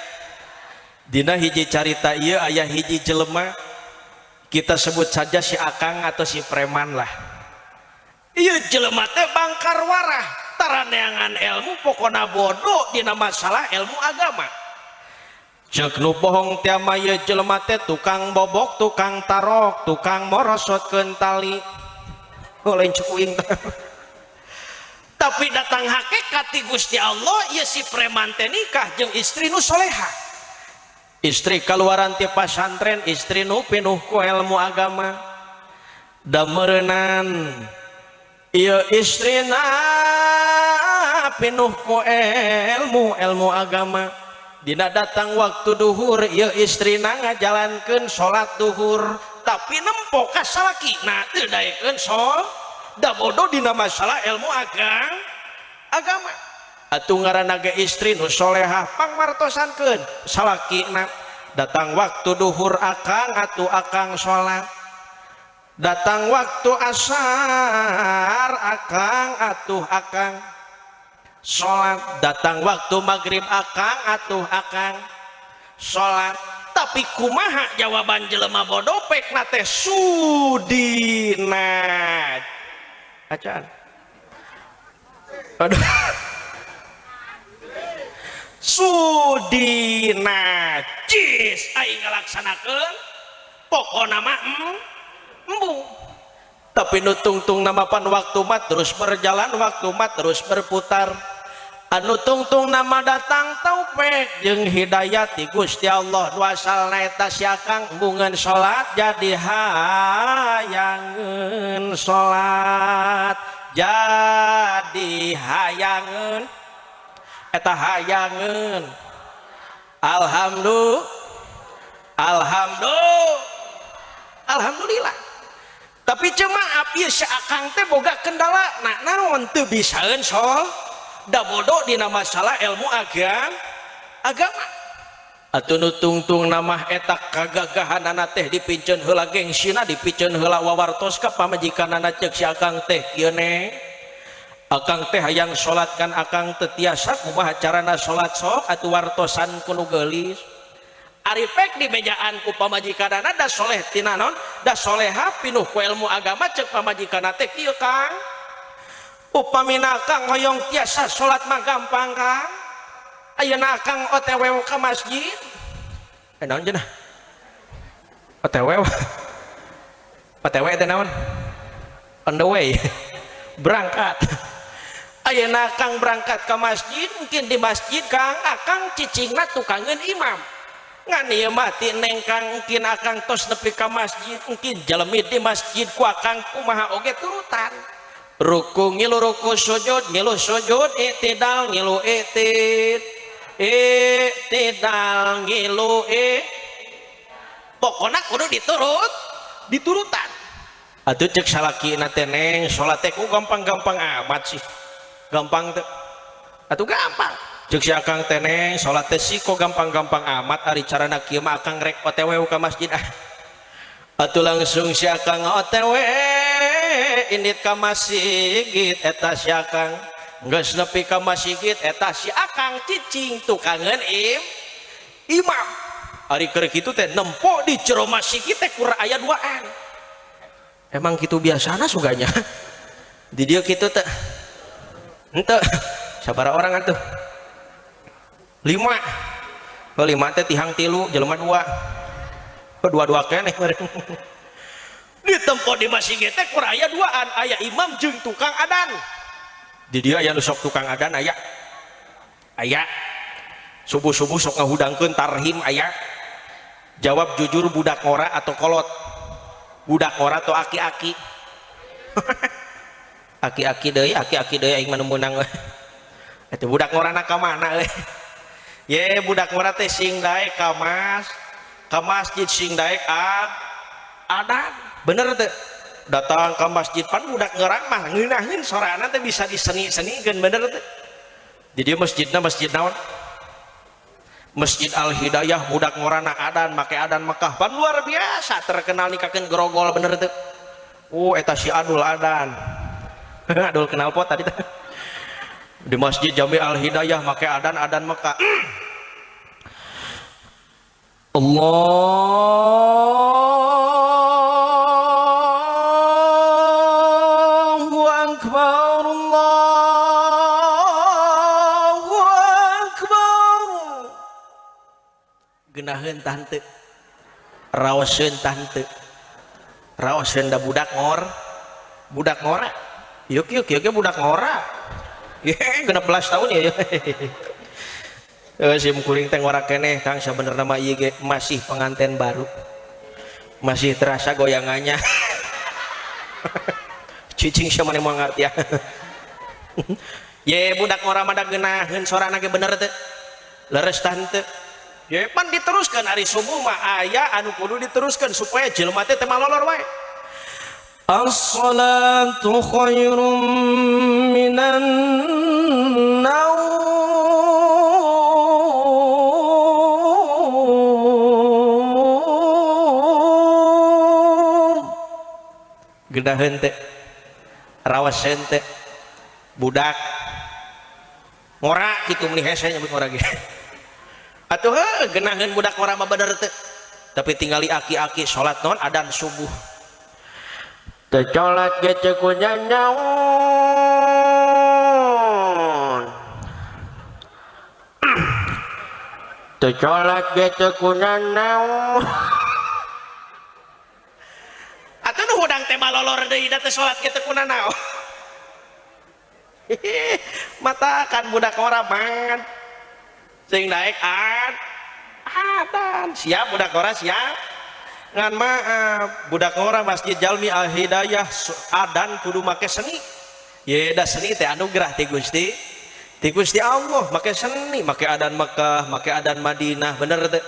Dina hiji carita ieu aya hiji jelema, kita sebut saja si Akang atau si preman lah. Ieu jelema teh bangkar warah, taraneangan ilmu pokona bodoh dina masalah ilmu agama. Ceuk nu bohong teh mah ieu jelema teh tukang bobok, tukang tarok, tukang morosotkeun tali. Oh lain ceuk uing teh. Tapi datang hakikat ti Gusti Allah ieu si preman teh nikah jeung istri nu soleha. Istri kaluaran ti pasantren, istri nu pinuh ku ilmu agama. Da meureunnan ieu istrina pinuh ku ilmu ilmu agama. Dina datang waktu duhur ieu istrina ngajalankeun salat duhur, tapi nempo ka salakina teu daekeun da bodoh dina masalah ilmu agama. Atuh ngaranna ge istri nu solehah pangmartosankeun salakina. Datang waktu duhur akang atuh akang salat, datang waktu asar akang atuh akang salat, datang waktu maghrib akang atuh akang salat. Tapi kumaha jawaban jelema bodoh pekna teh sudina acan. Aduh. Sudina jis aing ngalaksanakeun pokona mah embung. Tapi nu tungtung nama pan waktu mah terus berjalan, waktu mah terus berputar. Anu tungtung nama datang taufik jeung hidayah ti Gusti Allah. Nu asalna eta si akang embungeun salat jadi hayangeun salat, jadi hayangeun eta hayangeun. Alhamdulillah, alhamdulillah, alhamdulillah. Tapi cuma ieu si akang teh boga kendala nah naon teu bisaeun da bodoh dina masalah ilmu agama. Atuh nu tungtung nama eta kagagahanana teh dipinceun heula gengsina, dipinceun heula wawartos ka pamajikanana. Ceuk si akang teh kieu neng, akang teh hayang salat kan akang teu tiasa, kumaha carana salat sok atuh wartosan ku nu geulis. Ari pek di bejaan ku pamajikanana da soleh tina naon, da soleha pinuh ku ilmu agama. Ceuk pamajikanana teh kieu kang, upamina akang hoyong tiasa salat mah gampang kang, ayeuna akang OTW ka masjid. Naon cenah OTW? OTW teh naon? On the way, berangkat. Ayeuna akang berangkat ke masjid, mungkin di masjid kang akang cicingna tukangeun imam. Ngan ieu mah ti neng kang mungkin akang tos nepi ka masjid, mungkin jalmi di masjid ku akang kumaha oge turutan. Ruku ngilu ruku, sujud ngilu sujud, i'tidal ngilu i'tid, i'tidal ngilu i, pokona kudu diturut, diturutan. Atuh cek salakina teh neng salat teh ku gampang-gampang amat sih, gampang teh atuh gampang. Cek si akang teh neng salat teh sih kok gampang-gampang amat, ari carana kieu mah akang rek OTW ka masjid ah. Atuh langsung si akang OTW indit ka masjid. Eta si akang geus nepi ka masjid, eta si akang cicing tukangeun imam. Ari keur kitu teh nempo di jero masjid teh kur aya duaan. Emang kitu biasana suganya di dieu kitu teh henteu sabaraha orang atuh? 5. Oh, 5 teh tihang 3 jelema 2. Oh, dua-dua keneh meureun. Di tempo di masjid teh kur aya duaan, aya imam jeung tukang adan. Di dieu aya nu sok tukang adan aya. Aya. Subuh-subuh sok ngahudangkeun tarhim aya. Jawab jujur, budak ngora atau kolot? Budak ngora atau aki-aki? Aki-aki deui, aki-aki deui aing mah nu meunang we. Eta budak ngorana ka mana euy? Ye budak ngora teh sing daek ka masjid sing daek adan. Bener teh? Datang ka masjid pan budak ngerang mah ngeunaheun sorana teh bisa diseni-senikeun, bener teh? Jadi masjidna masjid naon? Masjid Al Hidayah, budak ngorana adan make adan Mekah pan luar biasa terkenal nikakeun grogol, bener teh? Oh eta si Adul adan. Adul kenal pot tadi teh. Di Masjid Jami Al Hidayah make adan adan Mekah. Allahu Akbar, Allahu Akbar. Geunaheun tante, raoseun tante, raoseun da budak ngor, budak ngora. Yuk yuk yuk budak ngora. Ye, 16 tahun ya. Sim kuring teh ngora keneh Kang, sabenerna mah ieu ge masih pengantin baru. Masih terasa goyangannya. Cicing sia mah moal ngarti ya. Ye budak ngora mah da geunaheun sorana ge bener teu? Leres tah henteu? Ye pan diteruskeun ari subuh mah aya anu kudu diteruskeun supaya jelema teh teu malolor wae. As-salatu khairum minan naum. Gedaheun teh, rawaseun teh, budak ngora kitu meuni hese nyebut ngora ge. Atuh heuh geunaheun budak ngora mah bener teh. Tapi tingali aki-aki salat naon adan subuh. Teu salat ge teu kunyanyaon. Teu salat ge teu kunanaon. Atuh nu hudang teh malolor deui da teu salat ge teu kunanaon. Matakan budak ora mangan. Sing daek adan. Siap budak ora siap. Ngan maaf budak ora Masjid Jalmi Al Hidayah adan kudu make seni. Ye da seni teh anugerah ti Gusti. Ti Gusti Allah make seni, make adan Mekah, make adan Madinah, bener teh.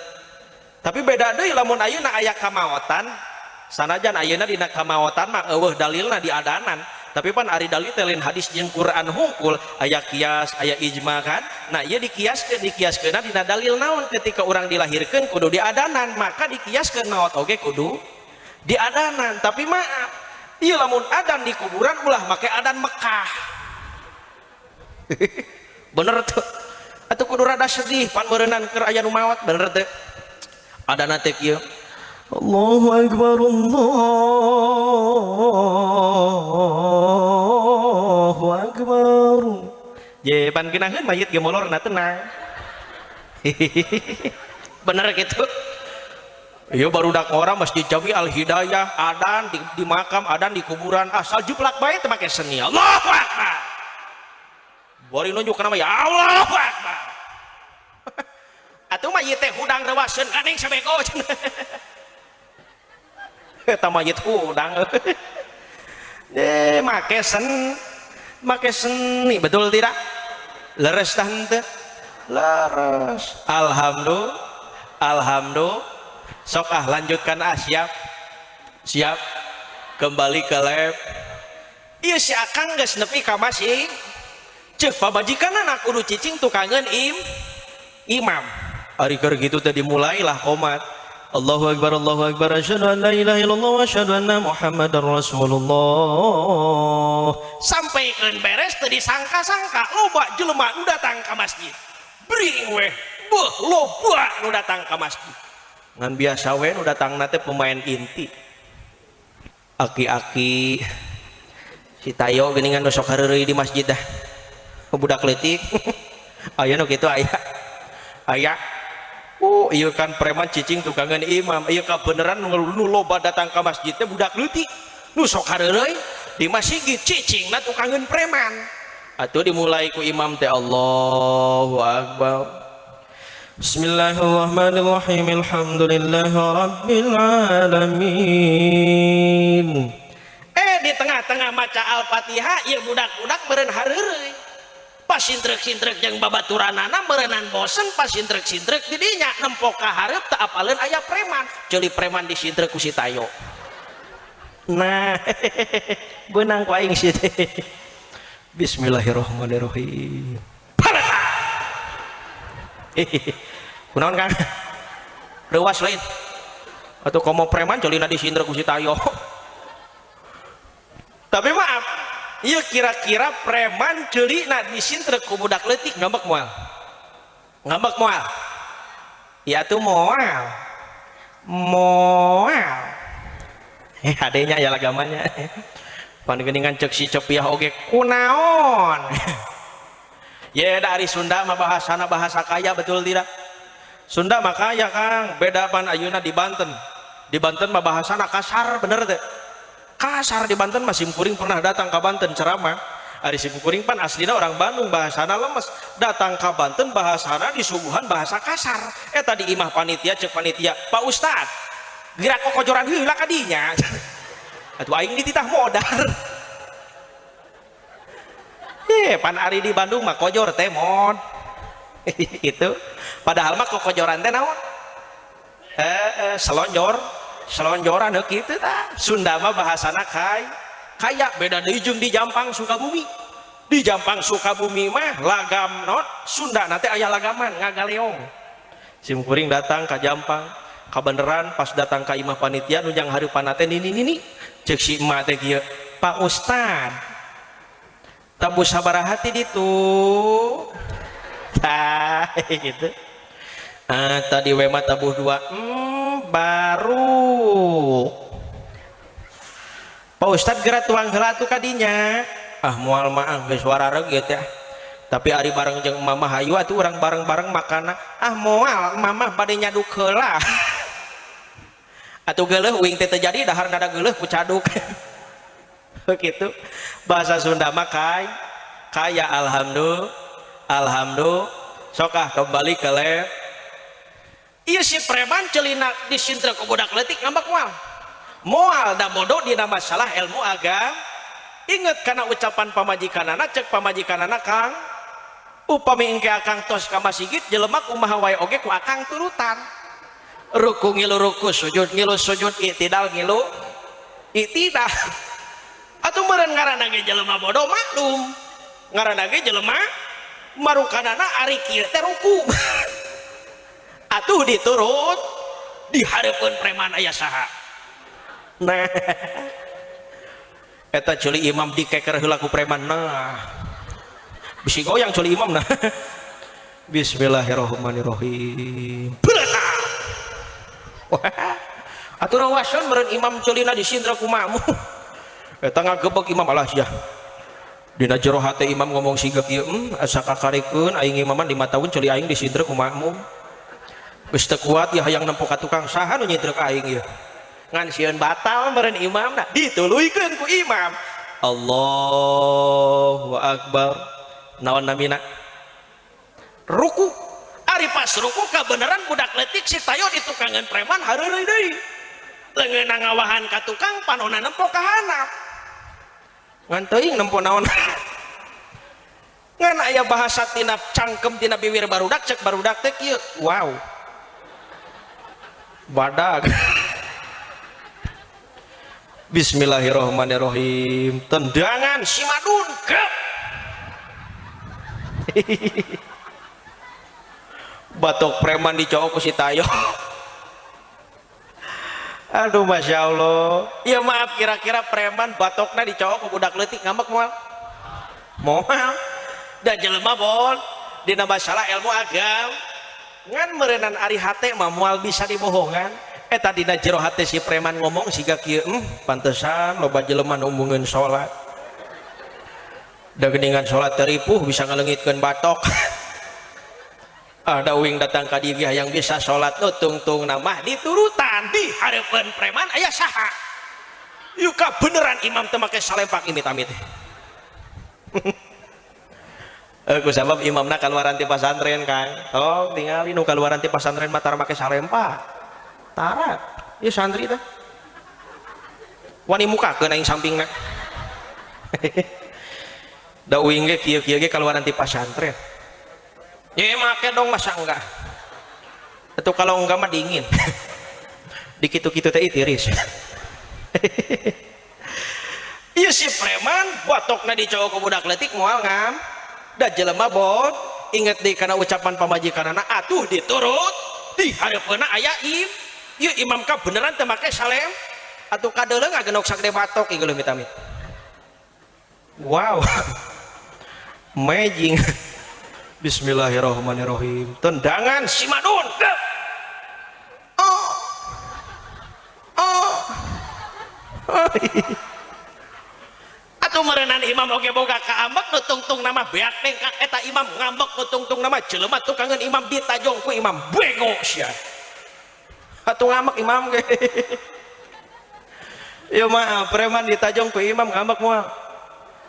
Tapi beda deui lamun ayeuna aya kamaotan, sanajan ayeuna dina kamaotan mah eueuh dalilna di adanan. Tapi pan ari dalil teh lain hadis jeung Quran hungkul, aya kias, aya ijma kan. Nah, ieu dikiaskeun, dikiaskeunna dina dalil naon ketika urang dilahirkeun kudu diadanan, maka dikiaskeun maot oge kudu diadanan. Tapi maaf, ieu lamun adan di kuburan ulah make adan Mekah. Bener tuh. Atuh kudu rada sedih pan meureunnan keur aya nu maot, bener teu? Adana teh kieu. Allahu Akbar, Allahu Akbar. Ye pan geunaheun mayit ge molorna tenang. Bener gitu. Ieu barudak orang Masjid Jami Al Hidayah adan di makam, adan di kuburan, asal juplak bae teu make seni. Allahu Akbar. Bari nunjuk kana mah ya Allahu Akbar. Atuh mah ieu teh hudang rewaseun kaning sabego cenah. Eta mayit hudang. Make make seni, betul tidak? Leres tah henteu? Leres. Alhamdulillah. Alhamdulillah. Sok ah lanjutkan ah, siap. Siap. Kembali ke lab. Ieu si Akang geus nepi ka masih. Ceuk pamajikanna kudu cicing tukangeun imam. Ari keur kitu teh dimulailah qomat. Allahu Akbar, Allahu Akbar, asyhadu an la ilaha illallah wa asyhadu anna Muhammadar Rasulullah. Sampaikeun beres teu disangka-sangka loba jelema nu datang ka masjid. Bring weh, beuh loba nu datang ka masjid. Ngan biasa we nu datangna teh pemain inti. Aki-aki si Tayo geuningan nu sok hareureuy di masjid dah. Budak leutik. Aya nu kitu aya. Aya. Oh, iya kan preman cicing tukangan imam. Iya kabeneran nu loba datang ka masjid teh budak leutik. Nu sok hareureuy di masjid cicingna tukangan preman. Atuh dimulai ku imam teh Allahu Akbar. Bismillahirrahmanirrahim. Alhamdulillahi rabbil alamin. Di tengah-tengah maca Al-Fatihah ieu budak-budak meureun hareureuy. Pas sintrek-sintrek jeung babaturanana meureunnan bosen, pas sintrek-sintrek di dinya nempo ka hareup teu apaleun aya preman, ceuli preman disintrek ku si Tayo. Nah, beunang ku aing si teh. Bismillahirrahmanirrahim. Kunaon Kang? Reuwas lain. Atuh komo preman ceulina disintrek ku si Tayo. Tapi maaf, iya kira-kira preman ceulina disintrek ku budak leutik ngambek moal? Ngambek moal? Ya tuh moal. Moal. Adenya ya lagamanya. Pan geuningan ceuk si Cepiah oge kunaon. Ye dari Sunda mah bahasana bahasa kaya, betul tidak? Sunda mah kaya Kang, beda pan ayeuna di Banten. Di Banten mah bahasana kasar, bener teh? Kasar di Banten mah, sim kuring pernah datang ke Banten ceramah. Ari simkuring pan aslina orang Bandung, bahasana lemes. Datang ka Banten bahasana disuguhan bahasa kasar. Eta di imah panitia, cek panitia, "Pak Ustad, gerak kokojoran heula ka dinya." Atuh aing dititah modar. Pan ari di Bandung mah kojor teh mod. Gitu. Padahal mah kokojoran teh naon? Selonjor, selonjoran heuh kitu tah. Sunda mah bahasana kaya beda deui jeung di Jampang Sukabumi. Di Jampang Sukabumi mah lagam not Sunda nanti aya lagaman ngagaleong. Sim kuring datang ka Jampang, kabeneran pas datang ka imah panitia nu jang hareupan teh nini nini. Cek si emak teh kieu, "Pak Ustad, tabuh sabaraha ti ditu?" Tah gitu. Ah, tadi we mah tabuh 2. Baru. Pak Ustad geura tuang heula atuh kadinya. Ah moal mah ah geus warareg ieu teh. Tapi ari bareng jeung mama hayu atuh urang bareng-bareng makana. Ah moal mama bade nyaduk heula. Atuh geuleuh uing teh teu jadi dahar nada geuleuh ku caduk. Gitu. Bahasa Sunda mah kaya alhamdulillah. Alhamdulillah. Sok ah kembali ke lab. Ieu si preman celina disintra ku budak leutik ngambek moal. Moal da bodoh dina masalah ilmu agama. Inget kana ucapan pamajikanana, cek pamajikanana, "Kang, upami engke akang tos ka masigit jelema kumaha wae oge ku akang turutan. Ruku ngilu ruku, sujud ngilu sujud, i'tidal ngilu i'tidal." Atuh meureun ngaranna ge jelema bodoh maklum. Ngaranna ge jelema marukanana ari kieu teh ruku. Atuh diturut di hareupeun preman aya saha. Nah, eta ceuli imam dikeker heula ku preman. Nah, bisi goyang ceuli imam nah. Bismillahirrahmanirrahim. Wah, atuh rawaseun meureun imam ceulina disindra ku makmum. Eta ngagebeg imam alah sia. Dina jero hate imam ngomong siga kieu, asa kakarikeun aing imaman 5 tahun ceuli aing disindra ku makmum. Geus teu kuat ya hayang nempo ka tukang saha nu nyindra ka aing ieu. Ngan sieun batal meureun imamna, dituluykeun ku imam. Allahu akbar. Naon namina? Ruku. Ari pas ruku kabeneran budak leutik si tayo ditukangan preman hareureuy deui. Leungeunna ngawahan ka tukang panonna nempo ka handap. Ngan teuing nempo naon. Ngan aya bahasa tina cangkem tina biwir barudak, cek barudak teh kieu. Wow. Badag. Bismillahirrahmanirrahim. Tendangan si madun gep. Batok preman dicowok ku si tayo. Aduh masya Allah. Ya maaf, kira-kira preman batokna dicowok ku budak leutik ngambek moal? Moal. Da jelema bol dina masalah ilmu agama. Ngan meureunan ari hate mah moal bisa dibohongan. Eta dina jero hate si preman ngomong siga kieu, pantesan loba jelema nu embungeun salat. Da geuningan salat teu ripuh bisa ngaleungitkeun batok. Ada uing datang ka dieu yang bisa salat nu tungtung mah diturutan di hareupeun preman aya saha. Yuka beneran imam teu make salempak imit-amit. Ku sabab imamna kaluaran ti pasantren Kang. Oh, tingali nu kaluaran ti pasantren mah tara make salempak. Tara, ieu santri teh. Wani mukakeun aing sampingna. Da uing ge kieu-kieu ge kaluaran ti pasantren. Ya make dong masa enggak. Itu kalau enggak mah dingin. Dikitu-kitu teh tiris. Ieu si preman batokna dicowok ku budak leutik moal ngam. Da jelema bod inget deui kana ucapan pamajikanana atuh diturut di hareupeunna aya im. Ieu imam ka beneran teu make salem atuh kadeuleu ngagenok sagede batok ieu geuleuh amit-amit. Wow. Amazing. Bismillahirrahmanirrahim. Tendangan si madun. Oh. Oh. Atuh meureunan imam oge boga kaambek nu tungtung nama beak nengkak eta imam ngambek nu tungtung nama jelema tukangeun imam ditajong ku imam bego sia. Atuh ngambek imam ge. Ya maaf, preman ditajong ku imam ngambek moal.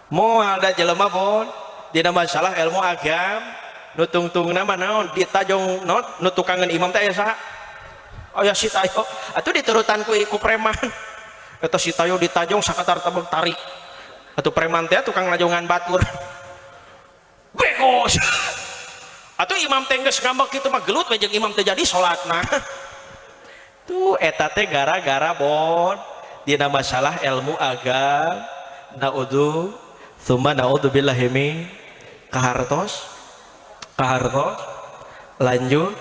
Moal da jelema pun dina masalah ilmu agam nu tungtungna mah naon ditajong naon nu tukangan imam teh aya saha? Aya si Tayo. Atuh diturutan ku preman. Eta si Tayo ditajong sakatar tabeg tarik. Atuh preman teh tukang najongan batur. Bego. Atuh imam teh geus ngambek kitu mah gelut we jeung imam teh jadi salatna. Tuh eta teh gara-gara bon dina masalah ilmu agama. Naudzu tsumma naudzubillahi min kahartos kahartos. Lanjut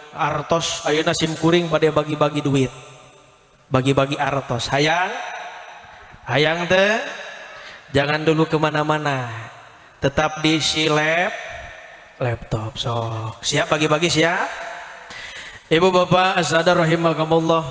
artos ayeuna sim kuring bade bagi-bagi duit, bagi-bagi artos. Hayang hayang teh jangan dulu kemana-mana, tetap di si laptop. Sok siap bagi-bagi siap. Ibu bapak sadar rahimakumullah,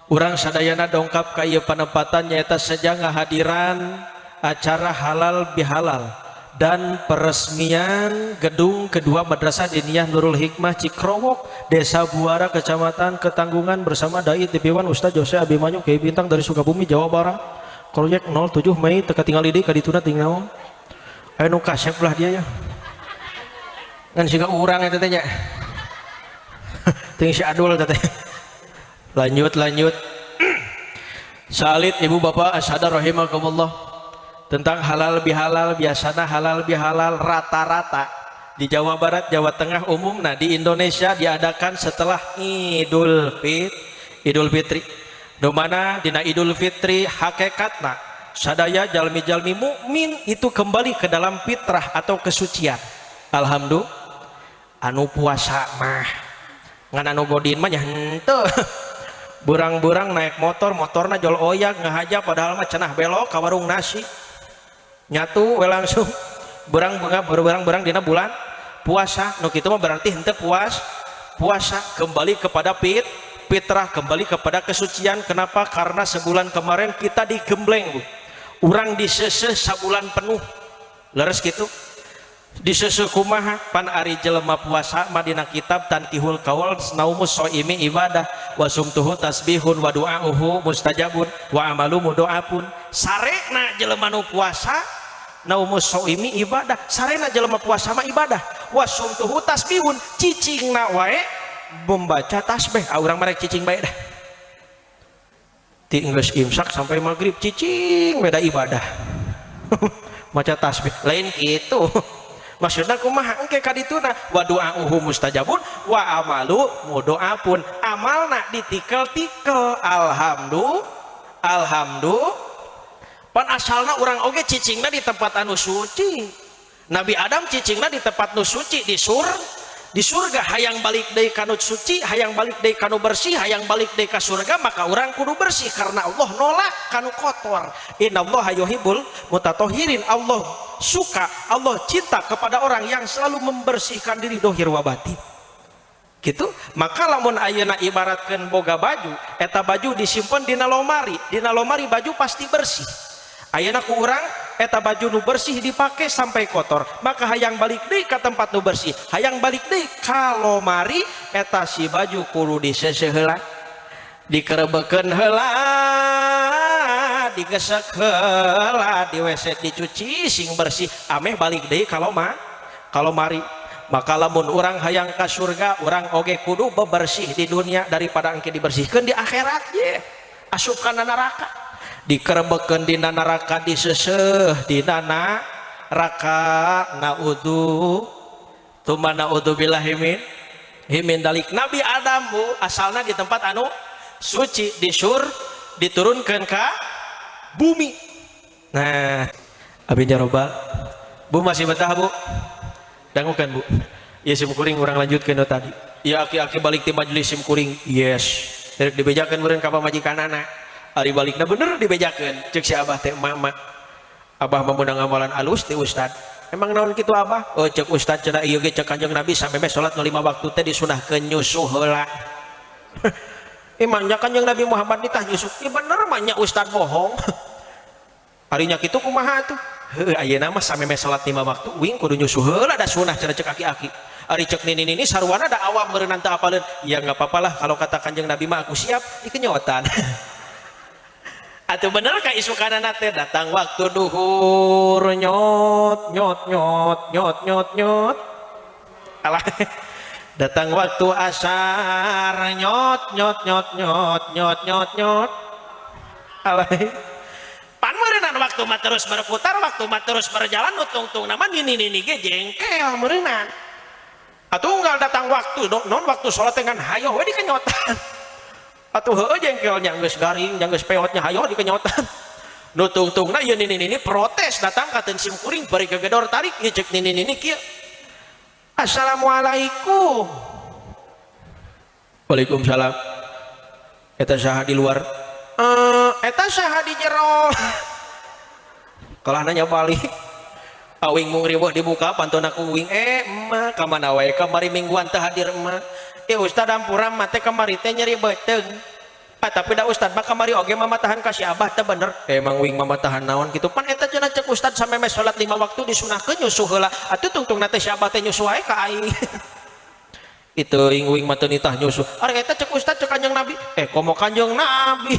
urang sadayana dongkap ka ieu panempatan nyaeta seja ngahadiran acara halal bihalal dan peresmian gedung kedua Madrasah Diniyah Nurul Hikmah Cikrowok, Desa Buara, Kecamatan Ketanggungan bersama Dai TV1 Ustaz Jose Abimanyu Kiai Bintang dari Sukabumi, Jawa Barat. Proyek 07 Mei teka tinggal di kadituna tinggal naon. Aya nu kasep lah dia ya. Ngan siga urang eta teh nya. Ting si Adul teh. Lanjut lanjut. Salit ibu bapak asyhadu rahimakumullah. Tentang halal bihalal, biasana halal bihalal rata-rata di Jawa Barat, Jawa Tengah umumna di Indonesia diadakan setelah Idul Fitri. Nu mana dina Idul Fitri hakikatna sadaya jalmi-jalmi mukmin itu kembali ke dalam fitrah atau kesucian. Alhamdulillah anu puasa mah ngan anu godin mah nya henteu. Burang-burang naik motor, motorna jol oyak ngahaja padahal mah cenah belok ka warung nasi. Nyatu we langsung berang berang dina bulan puasa. Nu kitu mah berarti henteu puasa, kembali kepada fitrah, kembali kepada kesucian. Kenapa? Karena sebulan kemarin kita digembleng, Bu. Urang diseseh sabulan penuh. Leres kitu. Diseseh kumaha? Pan ari jelema puasa mah dina kitab Tankihul Qaul naumus shaimi ibadah wa sumtuhu tasbihun wa du'auhu mustajabun wa amalu mudoapun. Sarena jelema nu puasa naumus shaimi ibadah, sarena jelema puasa mah ibadah, wa sumtuhu tasbihun, cicingna wae membaca tasbih. Ah urang mah rek cicing bae dah. Ti geus imsak sampai maghrib cicing beda ibadah. Maca tasbih lain kitu. Maksudna kumaha engke ka dituna wa du'auhu mustajabun wa amalu mudoapun, amalna ditikel-tikel. Alhamdulillah alhamdulillah. Pan asalna urang oge cicingna di tempat anu suci. Nabi Adam cicingna di tempat nu suci di surga. Hayang balik deui ka nu suci, hayang balik deui ka nu bersih, hayang balik deui ka surga, maka urang kudu bersih karena Allah nolak ka nu kotor. Innallaha yuhibbul mutatahhirin. Allah suka, Allah cinta kepada orang yang selalu membersihkan diri dohir wa batin. Gitu. Maka lamun ayeuna ibaratkeun boga baju, eta baju disimpen dina lomari, dina lomari baju pasti bersih. Ayeuna ku urang eta baju nu bersih dipake sampai kotor, maka hayang balik deui ka tempat nu bersih, hayang balik deui ka lomari, eta si baju kudu diseseh heula, dikerebekeun heula, digesek heula, di WC dicuci sing bersih, ameh balik deui ka lomari. Maka lamun urang hayang ka surga, urang oge kudu bebersih di dunia daripada engke dibersihkeun di akhirat ye, asup kana neraka. Dikerebekeun dina neraka, diseseh dina neraka. Naudzu tsumma naudzubillahi min dalik. Nabi Adam bu asalna di tempat anu suci, di diturunkeun ka bumi. Nah, abi jaroba bu masih betah bu? Dangukan bu. Ya sim kuring urang lanjutkeun nu tadi. Ya aki-aki balik ti majelis sim kuring. Yes. Rek dibejakeun meureun ka pamajikanana. Ari balikna bener dibejakeun. Ceuk si abah teh mama. Abah mah meunang amalan alus ti ustad. Emang naon kitu abah? Oh ceuk ustad cenah ieu ge ceuk Kanjeng Nabi sameme salat nu 5 waktu teh disunahkeun nyusuh heula. Emangnya Kanjeng Nabi Muhammad nitah nyusuh? Ya bener mah nya ustad bohong. Ari nya kitu kumaha atuh? Heuh ayeuna mah sameme salat 5 waktu wing kudu nyusuh heula da sunah cenah ceuk aki-aki. Ari ceuk nini-nini sarwana da awam meureun teu apaleun. Ya enggak apa-apalah kalau kata Kanjeng Nabi mah aku siap dikenyotan. Atuh bener ka isukanana teh datang waktu duhur, nyot nyot nyot nyot nyot nyot. Alah, datang waktu asar, nyot nyot nyot nyot nyot nyot nyot. Alah, pan meureunnan waktu mah terus berputar, waktu mah terus berjalan. Nu tungtung nama nini nini ge jengkel meureunan. Atuh unggal datang waktu non waktu sholat dengan hayo we dikenyotan. Atuh heueuh jengkelnya, geus garing geus peotnya, hayo dikenyotan. Nu tungtungna ieu nini nini protes datang ka sim kuring bari gegedor tarik. Ieu cek nini nini kieu, "Assalamualaikum." "Waalaikumsalam." "Eta saha di luar?" "Eta saha di jero?" Kalah nanya balik. Awing mung riweuh dibuka pantona ku uing, "Eh, emak, ka mana wae kamari mingguan teu hadir, emak?" "Eh, ustad, ampura, emak teh kamari teh nyeri beuteung." "Ah, tapi da ustad mah kamari oge mamatahan ka si abah teh bener." "Emang uing mamatahan naon kitu?" "Pan eta cenah cek ustad sameme salat lima waktu disunahkeun nyusuh heula. Atuh tungtungna teh si abah teh nyusuh wae ka aing." "Itu ing uing mah teu nitah nyusuh." "Ari eta cek ustad, cek Kanjeng Nabi." "Eh, komo Kanjeng Nabi."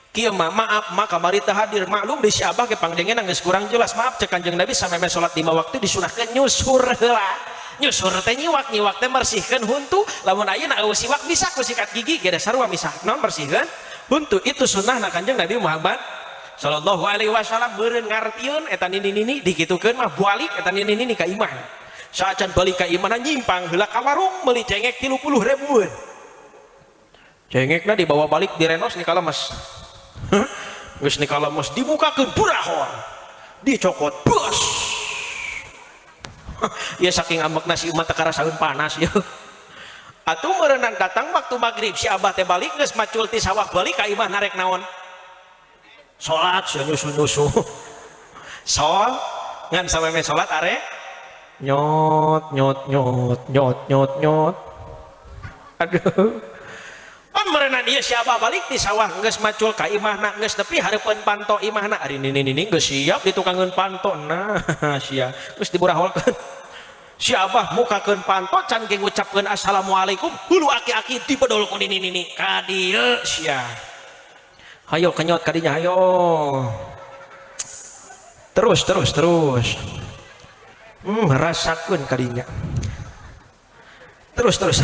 "Kieu mah, maaf mak kamari teh hadir, maklum di si abah ge pangdengeuna geus kurang jelas, maaf. Cek Kanjeng Nabi sameme salat lima waktu disunahkeun nyusur heula. Nyusur teh nyiwak, nyiwak teh bersihkeun huntu. Lamun ayeuna eueuh siwak bisa ku sikat gigi ge, sarua misah naon bersihkeun huntu. Itu sunnahna Kanjeng Nabi Muhammad sallallahu alaihi wasallam." Beureun ngartieun eta nini nini dikitukeun mah, balik eta nini nini ka imah. Saacan balik ka imahna nyimpang heula ka warung meuli cengek 30 ribuan. Cengekna dibawa balik, direnos ni kalemes. Geus ni kalemes dibukakeun, burahon dicokot bos ya, saking ambekna si umat teu karasaeun panas ya. Atuh meureunan datang waktu maghrib, si abah teh balik geus macul ti sawah, balik ka imah narek naon, salat sia nyusu-nyusu sol ngan sameme salat are nyot nyot nyot nyot nyot nyot. Aduh, pan meureunan ieu si abah balik di sawah geus macul ka imahna, geus nepi hareupeun panto imahna, ari nini nini geus siap ditukangeun panto. Nah, sia geus diburaholkeun. Si abah mukakeun panto, can ge ngucapkeun assalamualaikum, hulu aki-aki dibedol ku nini nini, "Ka dieu sia, hayo kenyot kadinya, hayo terus terus terus, rasakeun kadinya terus terus."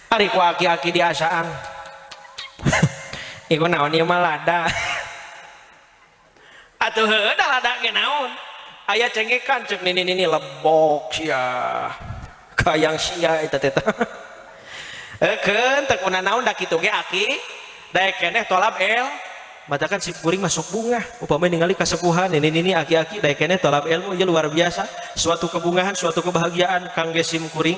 Ari ku aki-aki diasaan, "Iku naon ieu mah, lada?" "Atuh heueuh da lada ge naon aya cengekan." Cek nini nini, "Lebok sia, kayang sia eta teh." Keun teu kuna naon da kitu ge aki daek keneh tolab el. Matakan si kuring masuk bunga upama ningali kasepuhan ini nini aki-aki daek keneh tolab ilmu ya, luar biasa, suatu kebungahan, suatu kebahagiaan kangge sim kuring,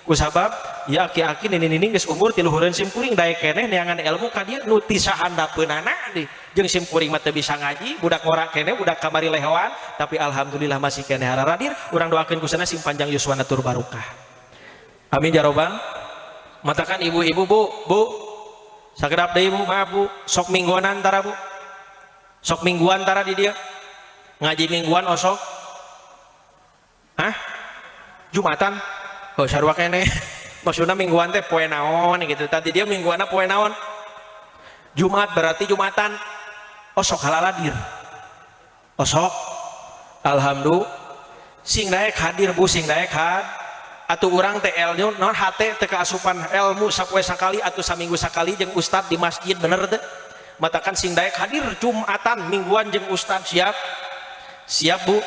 kusabab ya aki-aki nini nini geus umur tiluhureun sim kuring daek keneh neangan ilmu ka dieu nu ti sahandapeunana di jeung sim kuring mah teu bisa ngaji, budak ngora keneh, budak kamari lehoan, tapi alhamdulillah masih keneh haradir. Urang doakeun kusana sing panjang yuswana tur barokah, amin ya robbal. Matakan ibu-ibu, bu, bu, sakedap deui, bu, maaf bu, sok mingguan antara bu, sok mingguan tara di dia ngaji mingguan osok? Hah? Jumatan? Oh, sarua keneh. Maksudnya mingguan teh poe naon gitu. Tadi dia mingguanna poe naon? Jumat berarti Jumatan. Osok halaladir. Osok. Alhamdulillah. Sing daek hadir, bu, sing daek had. Atuh urang teh ilmu non hate teh kaasupan ilmu sapoe sakali atau saminggu sakali jeung ustad di masjid, bener teh? Matakan sing daek hadir Jumatan mingguan jeung ustad, siap? Siap, bu?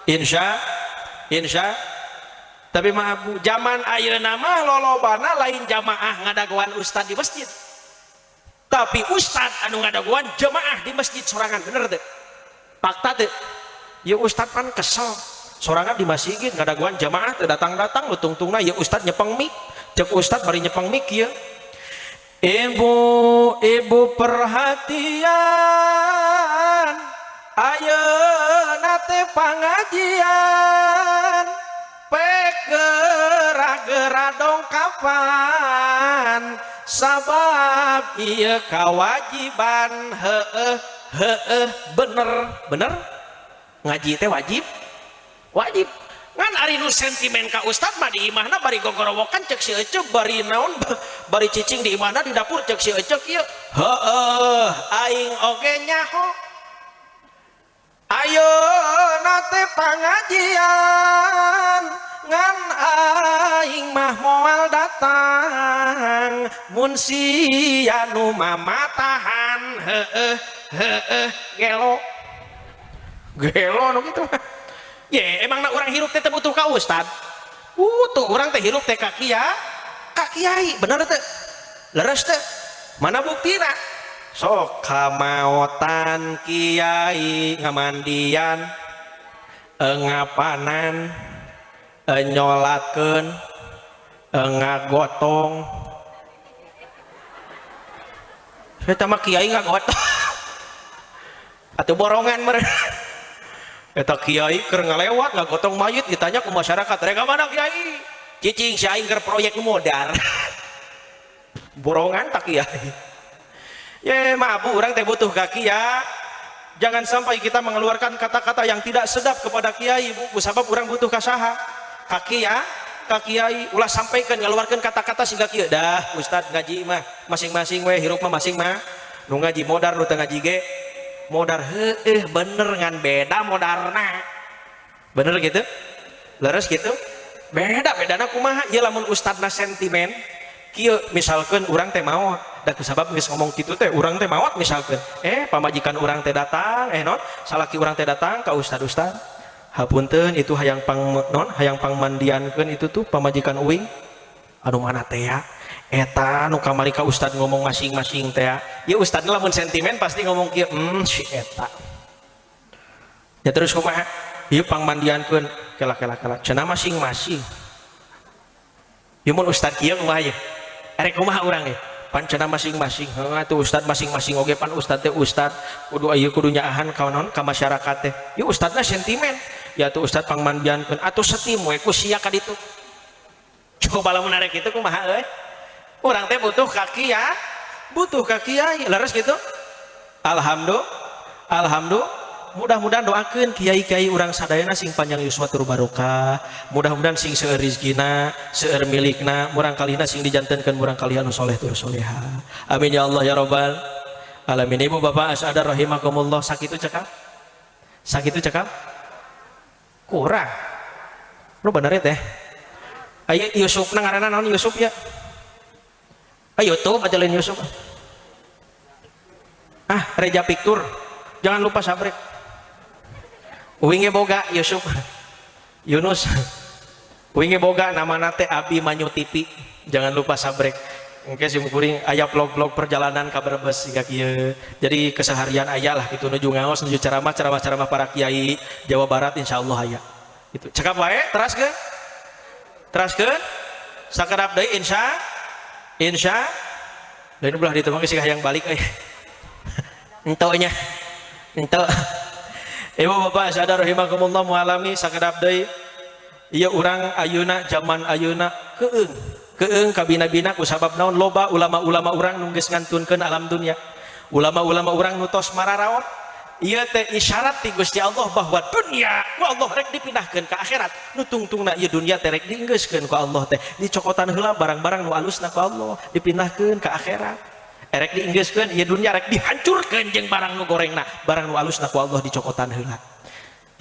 Insya insya. Tapi maaf bu, zaman ayeuna mah lolobana lain jamaah ngadagoan ustad di masjid, tapi ustad anu ngadagoan jamaah di masjid sorangan, bener teh? Fakta teh ya, ustad pan kesel sorangan di masjid ngadagoan jamaah teu datang-datang. Nu tungtungna ya ustad nyepeng mik, cek ustad bari nyepeng mik ya, "Ibu ibu perhatian, ayeuna teh pangajian, pek gera-gera dongkapan sabab ieu kawajiban." Heeh heeh, bener bener, ngaji teh wajib, wajib. Ngan ari nu sentimen ka ustad mah di imahna bari gogorowokan cek si ece, bari naon, bari cicing di imahna di dapur cek si ece kieu, "Heeh, aing oge nyaho ayeuna teh pangajian, ngan aing mah moal datang mun sia nu mamatahan." Heeh heeh, gelo gelo nu kitu. Ye, emang nak orang hirup teh butuh ka ustad? Butuh. Urang teh hirup teh ka kiai, ka kiai, bener teh? Leres teh? Mana buktina? Sok kamaotan kiai ngamandian, ngapanan, nyolatkeun, ngagotong. Saya mah kiai ngagotong. Atau borongan mereka. Eta kiai keur ngalewat ngagotong mayit, ditanya ke masyarakat, "Rek mana kiai?" "Cicing si aing keur proyek modar." Borongan tak kiai. Ye, maaf bu, urang teh butuh ka kiai. Jangan sampai kita mengeluarkan kata-kata yang tidak sedap kepada kiai, bu. Sabab urang butuh ka saha? Ka kiai, ka kiai. Ulah sampaikan ngeluarkan kata-kata sehingga kieu, "Dah, ustad ngaji mah masing-masing we, hirup mah masing mah. Nu ngaji modar, nu teu ngaji ge modar." Heueuh, bener, ngan beda modarna. Bener gitu? Leres gitu? Beda, bedana kumaha? Ya lamun ustadna sentimen kieu, misalkan urang teh maot, da kusabab geus ngomong kitu teh urang teh maot misalkan, pamajikan urang teh datang, non salaki urang teh datang ka ustad, "Ustad, hapunten, itu hayang pang non hayang pangmandiankeun itu tuh pamajikan uing." "Anu mana teh ya?" "Eta nu kamari ka ustad ngomong masing-masing teh." Ya ustad lamun sentimen pasti ngomong kieu, si eta." Ya terus kumaha? "Ieu pangmandiankeun." "Kela kela kela, cenah masing-masing." Ya mun ustad kieu kumaha ye? Erek kumaha urang ye? "Pan cenah masing-masing." "Heuh atuh ustad masing-masing oge, pan ustad teh ustad kudu ieu, kudu nyaahan ka naon, ka masyarakat teh." Ya ustadna sentimen. "Ya atuh ustad pangmandiankeun atuh, setim we ku sia ka ditu." Coba lamun arek kitu kumaha euy? Urang teh butuh ka kiai, butuh ka kiai. Leres gitu? Alhamdulillah, alhamdulillah. Mudah-mudahan doakeun kiai-kiai urang sadayana sing panjang yuswa tur barokah, mudah-mudahan sing seueur rizkina, seueur milikna, murang kalihna sing dijantenkeun murang kalih anu soleh tur soleha. Amin ya Allah ya robbal alamin. Ibu bapak asadar rahimakumullah, sakitu cekap, sakitu cekap, kurang lu bener ya teh. Ayo Yusuf, na ngaranna naon Yusuf ya? Ayo tuh aja lain Yusuf. Ah, Reja Picture, jangan lupa sabrek. Uing boga Yusuf Yunus, uing boga nama nate Abi Manyu TV, jangan lupa sabrek. Oke, sim kuring aya vlog-vlog perjalanan ka Brebes siga kieu. Jadi keseharian aya lah gitu, nuju ngaos, nuju ceramah, ceramah-ceramah para kiai Jawa Barat insyaallah aya. Gitu. Cekap wae, teraskeun. Teraskeun. Sakedap deui insya insya lain belah ditu mah geus hayang balik euy. Ento nya. Ento. Ibu bapak sadar rahimakumullah mualami, sakedap deui. Ieu urang ayeuna, zaman ayeuna keung keung kabina-bina ku sabab naon? Loba ulama-ulama urang nu geus ngantunkeun alam dunia, ulama-ulama urang nu tos mararaot. Ieu teh isyarat ti Gusti Allah bahwa dunia ku Allah rek dipindahkeun ka akhirat. Nu tungtungna ieu dunia teh rek dienggeuskeun ku Allah teh, dicokotan heula barang-barang nu alusna ku Allah, dipindahkeun ka akhirat. Erek dienggeuskeun ieu dunia, rek dihancurkeun jeung barang nu gorengna, barang nu alusna ku Allah dicokotan heula.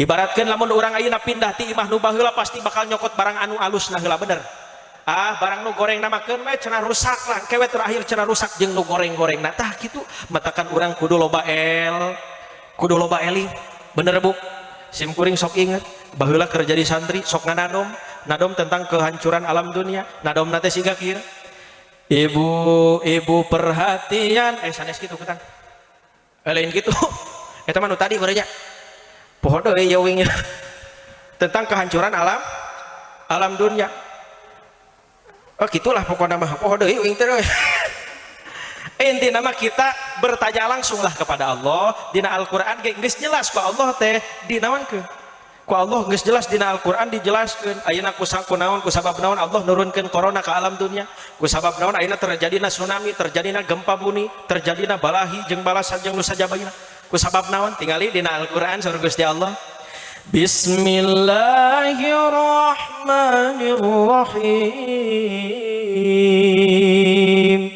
Ibaratkeun lamun urang ayeuna pindah ti imah nu baheula, pasti bakal nyokot barang anu alusna heula, bener? Ah, barang nu goreng namakeun we cenah rusak lah, kewe terakhir cenah rusak jeung nu goreng-gorengna. Tah kitu matakan urang kudu loba el, kudu loba eling, bener bu? Sim kuring sok inget baheula keur jadi santri sok nganadom nadom tentang kehancuran alam dunia. Nadom nate siga kieu, "Ibu ibu perhatian," sanes kitu ketang, lain kitu, eta mah nu tadi barenya poho deui ya wingnya tentang kehancuran alam alam dunia. Oh, gitulah pokoknya mah, poho deui wing teh. Inti nama kita bertanya langsung lah kepada Allah. Dina Al-Qur'an ge geus jelas ku Allah teh dinaonkeun ku Allah, geus jelas dina Al-Qur'an dijelaskeun ayeuna ku naon, ku sabab naon Allah nurunkeun corona ke alam dunia, ku sabab naon ayeuna terjadina tsunami, terjadina gempa bumi, terjadina balahi jeung balasan jeung nu sajabaina, ku sabab naon. Tingali dina Al-Qur'an surah Gusti Allah. Bismillahirrahmanirrahim.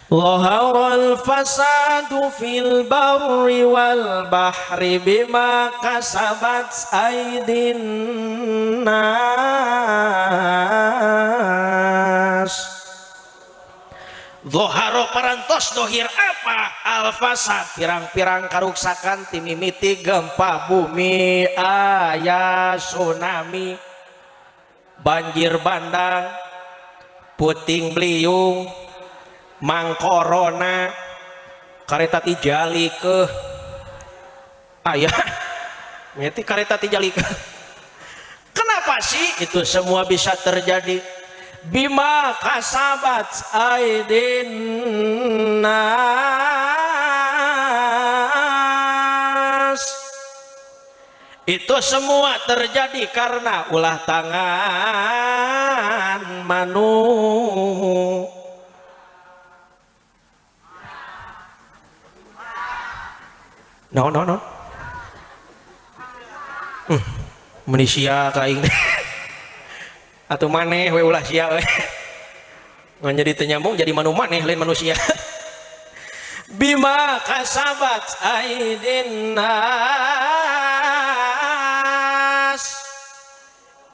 Zaharal fasadu fil barri wal bahri bima kasabat aydin nas. Zoharo parantos dohir apa al fasad pirang-pirang karuksakan timimiti gempa bumi aya tsunami banjir bandang puting beliung mang corona kareta ti jali ke ayah nyeti kareta ti jali ke. Kenapa sih itu semua bisa terjadi? Bima kasabat aidin nas. Itu semua terjadi karena ulah tangan manu. No no no. Manusia kaing atau maneh we ulah sia we. Ngan jadi teu nyambung jadi manu maneh lain manusia. Bima kasabat aidin nas.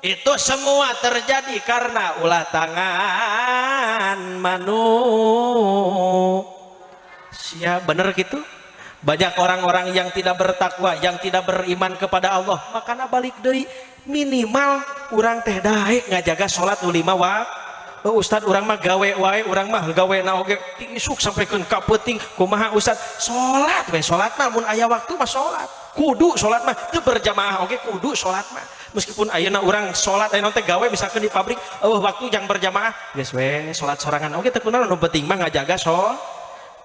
Itu semua terjadi karena ulah tangan manu. Sia bener gitu? Banyak orang-orang yang tidak bertakwa, yang tidak beriman kepada Allah. Makanya balik deui minimal urang teh daek ngajaga salat nu 5 waktu. Oh, Ustad urang mah gawe wae, urang mah gawe na oge isuk sampaikan ka peuting kumaha Ustad salat we salat mah mun aya waktu mah salat. Kudu salat mah teu berjamaah oge kudu salat mah. Meskipun ayeuna urang salat ayeuna teh gawe misalkan di pabrik eueuh waktu jang berjamaah geus we salat sorangan oge teu kunaon nu penting mah ngajaga salat.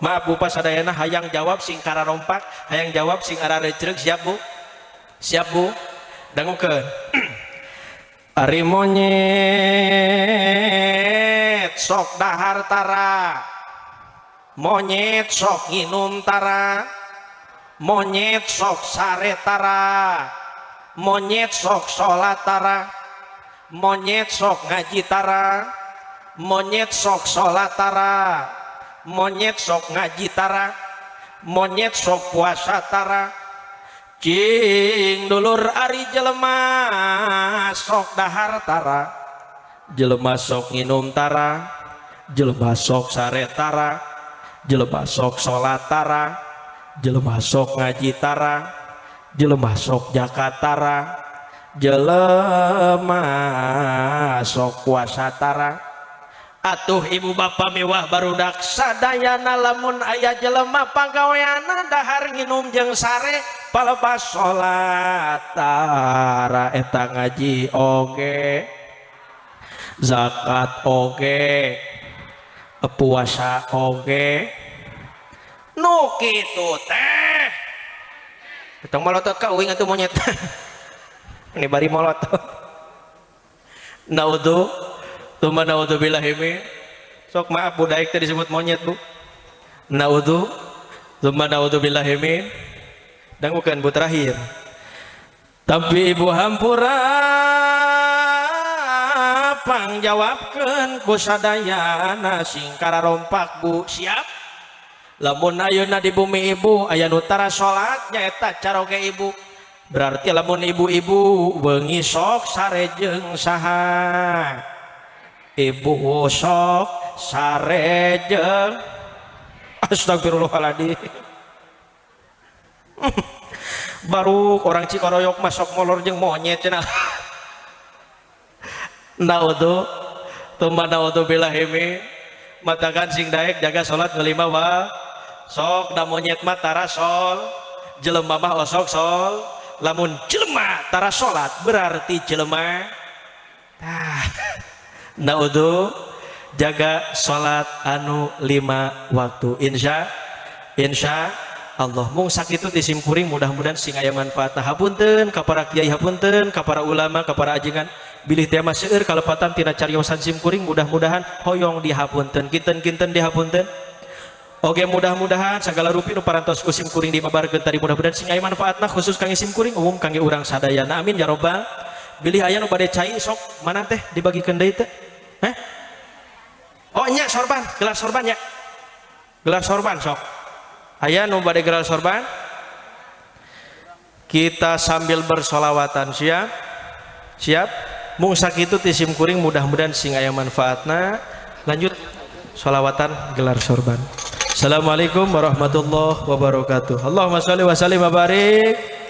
Maaf Bu pasadayana hayang jawab sing kararompak, hayang jawab sing ararecreug, siap Bu? Siap Bu? Dangukeun. Ari monyet sok dahar tara. Monyet sok nginum tara. Monyet sok sare tara. Monyet sok salat tara. Monyet sok ngaji tara. Monyet sok salat tara. Monyet sok ngaji tara, monyet sok puasa tara. Cing dulur ari jelema sok dahar tara, jelema sok nginum tara, jelema sok sare tara, jelema sok salat tara, jelema sok ngaji tara, jelema sok zakat tara, jelema sok puasa tara. Atuh ibu bapa mewah barudak sadayana lamun aya jelema pagaweana dahar nginum jeung sare palepas salat tara eta ngaji oge zakat oge puasa oge nu kitu teh tong molotot ka uing atuh monyet. Ini bari molotot. Naudzu tuma naudzubillahi min. Sok maaf bu daik tadi disebut monyet bu. Naudzu tuma naudzubillahi min. Dangukeun bu terakhir. Tapi ibu hampura pangjawabkeun ku sadayana sing kararompak bu. Siap? Lamun ayeuna di bumi ibu aya nu tara salat nyaeta caroge ibu. Berarti lamun ibu-ibu beungi sok sare jeung saha? Ibu sok sare jeung astagfirullahaladzim. Baru orang Cikoroyok masuk molor jeung monyet cenah. Naudzu tumma naudzubillahi min. Matakan sing daek jaga salat ngelima wa sok da monyet mah tara sol, jelema mah osok sol. Lamun jelema tara salat berarti jelema tah. Naudzu jaga salat anu 5 waktu insya insya Allah. Mung sakitu ti simkuring mudah-mudahan sing aya manfaatna. Hapunten ka para kiai, hapunten ka para ulama, ka para ajengan bilih teh mah seueur kalepatan tina cariosan simkuring, mudah-mudahan hoyong dihapunten, kinten-kinten dihapunten. Oke, mudah-mudahan segala rupi nu parantos ku sim kuring dibabarkeun tadi mudah-mudahan sing aya manfaatna, khusus kangge sim kuring, umum kangge urang sadayana. Amin ya robbal. Bilih aya nu bade cai, sok. Mana teh dibagikeun deui teh? Heh? Oh nya, sorban, gelar sorban ya, gelar sorban. Sok, aya nu bade gelar sorban, kita sambil bersolawatan. Siap, siap. Mung sakitu ti sim kuring, mudah-mudahan sing aya manfaatna. Lanjut solawatan, gelar sorban. Assalamualaikum warahmatullahi wabarakatuh. Allahumma sholli wa sallim wa barik.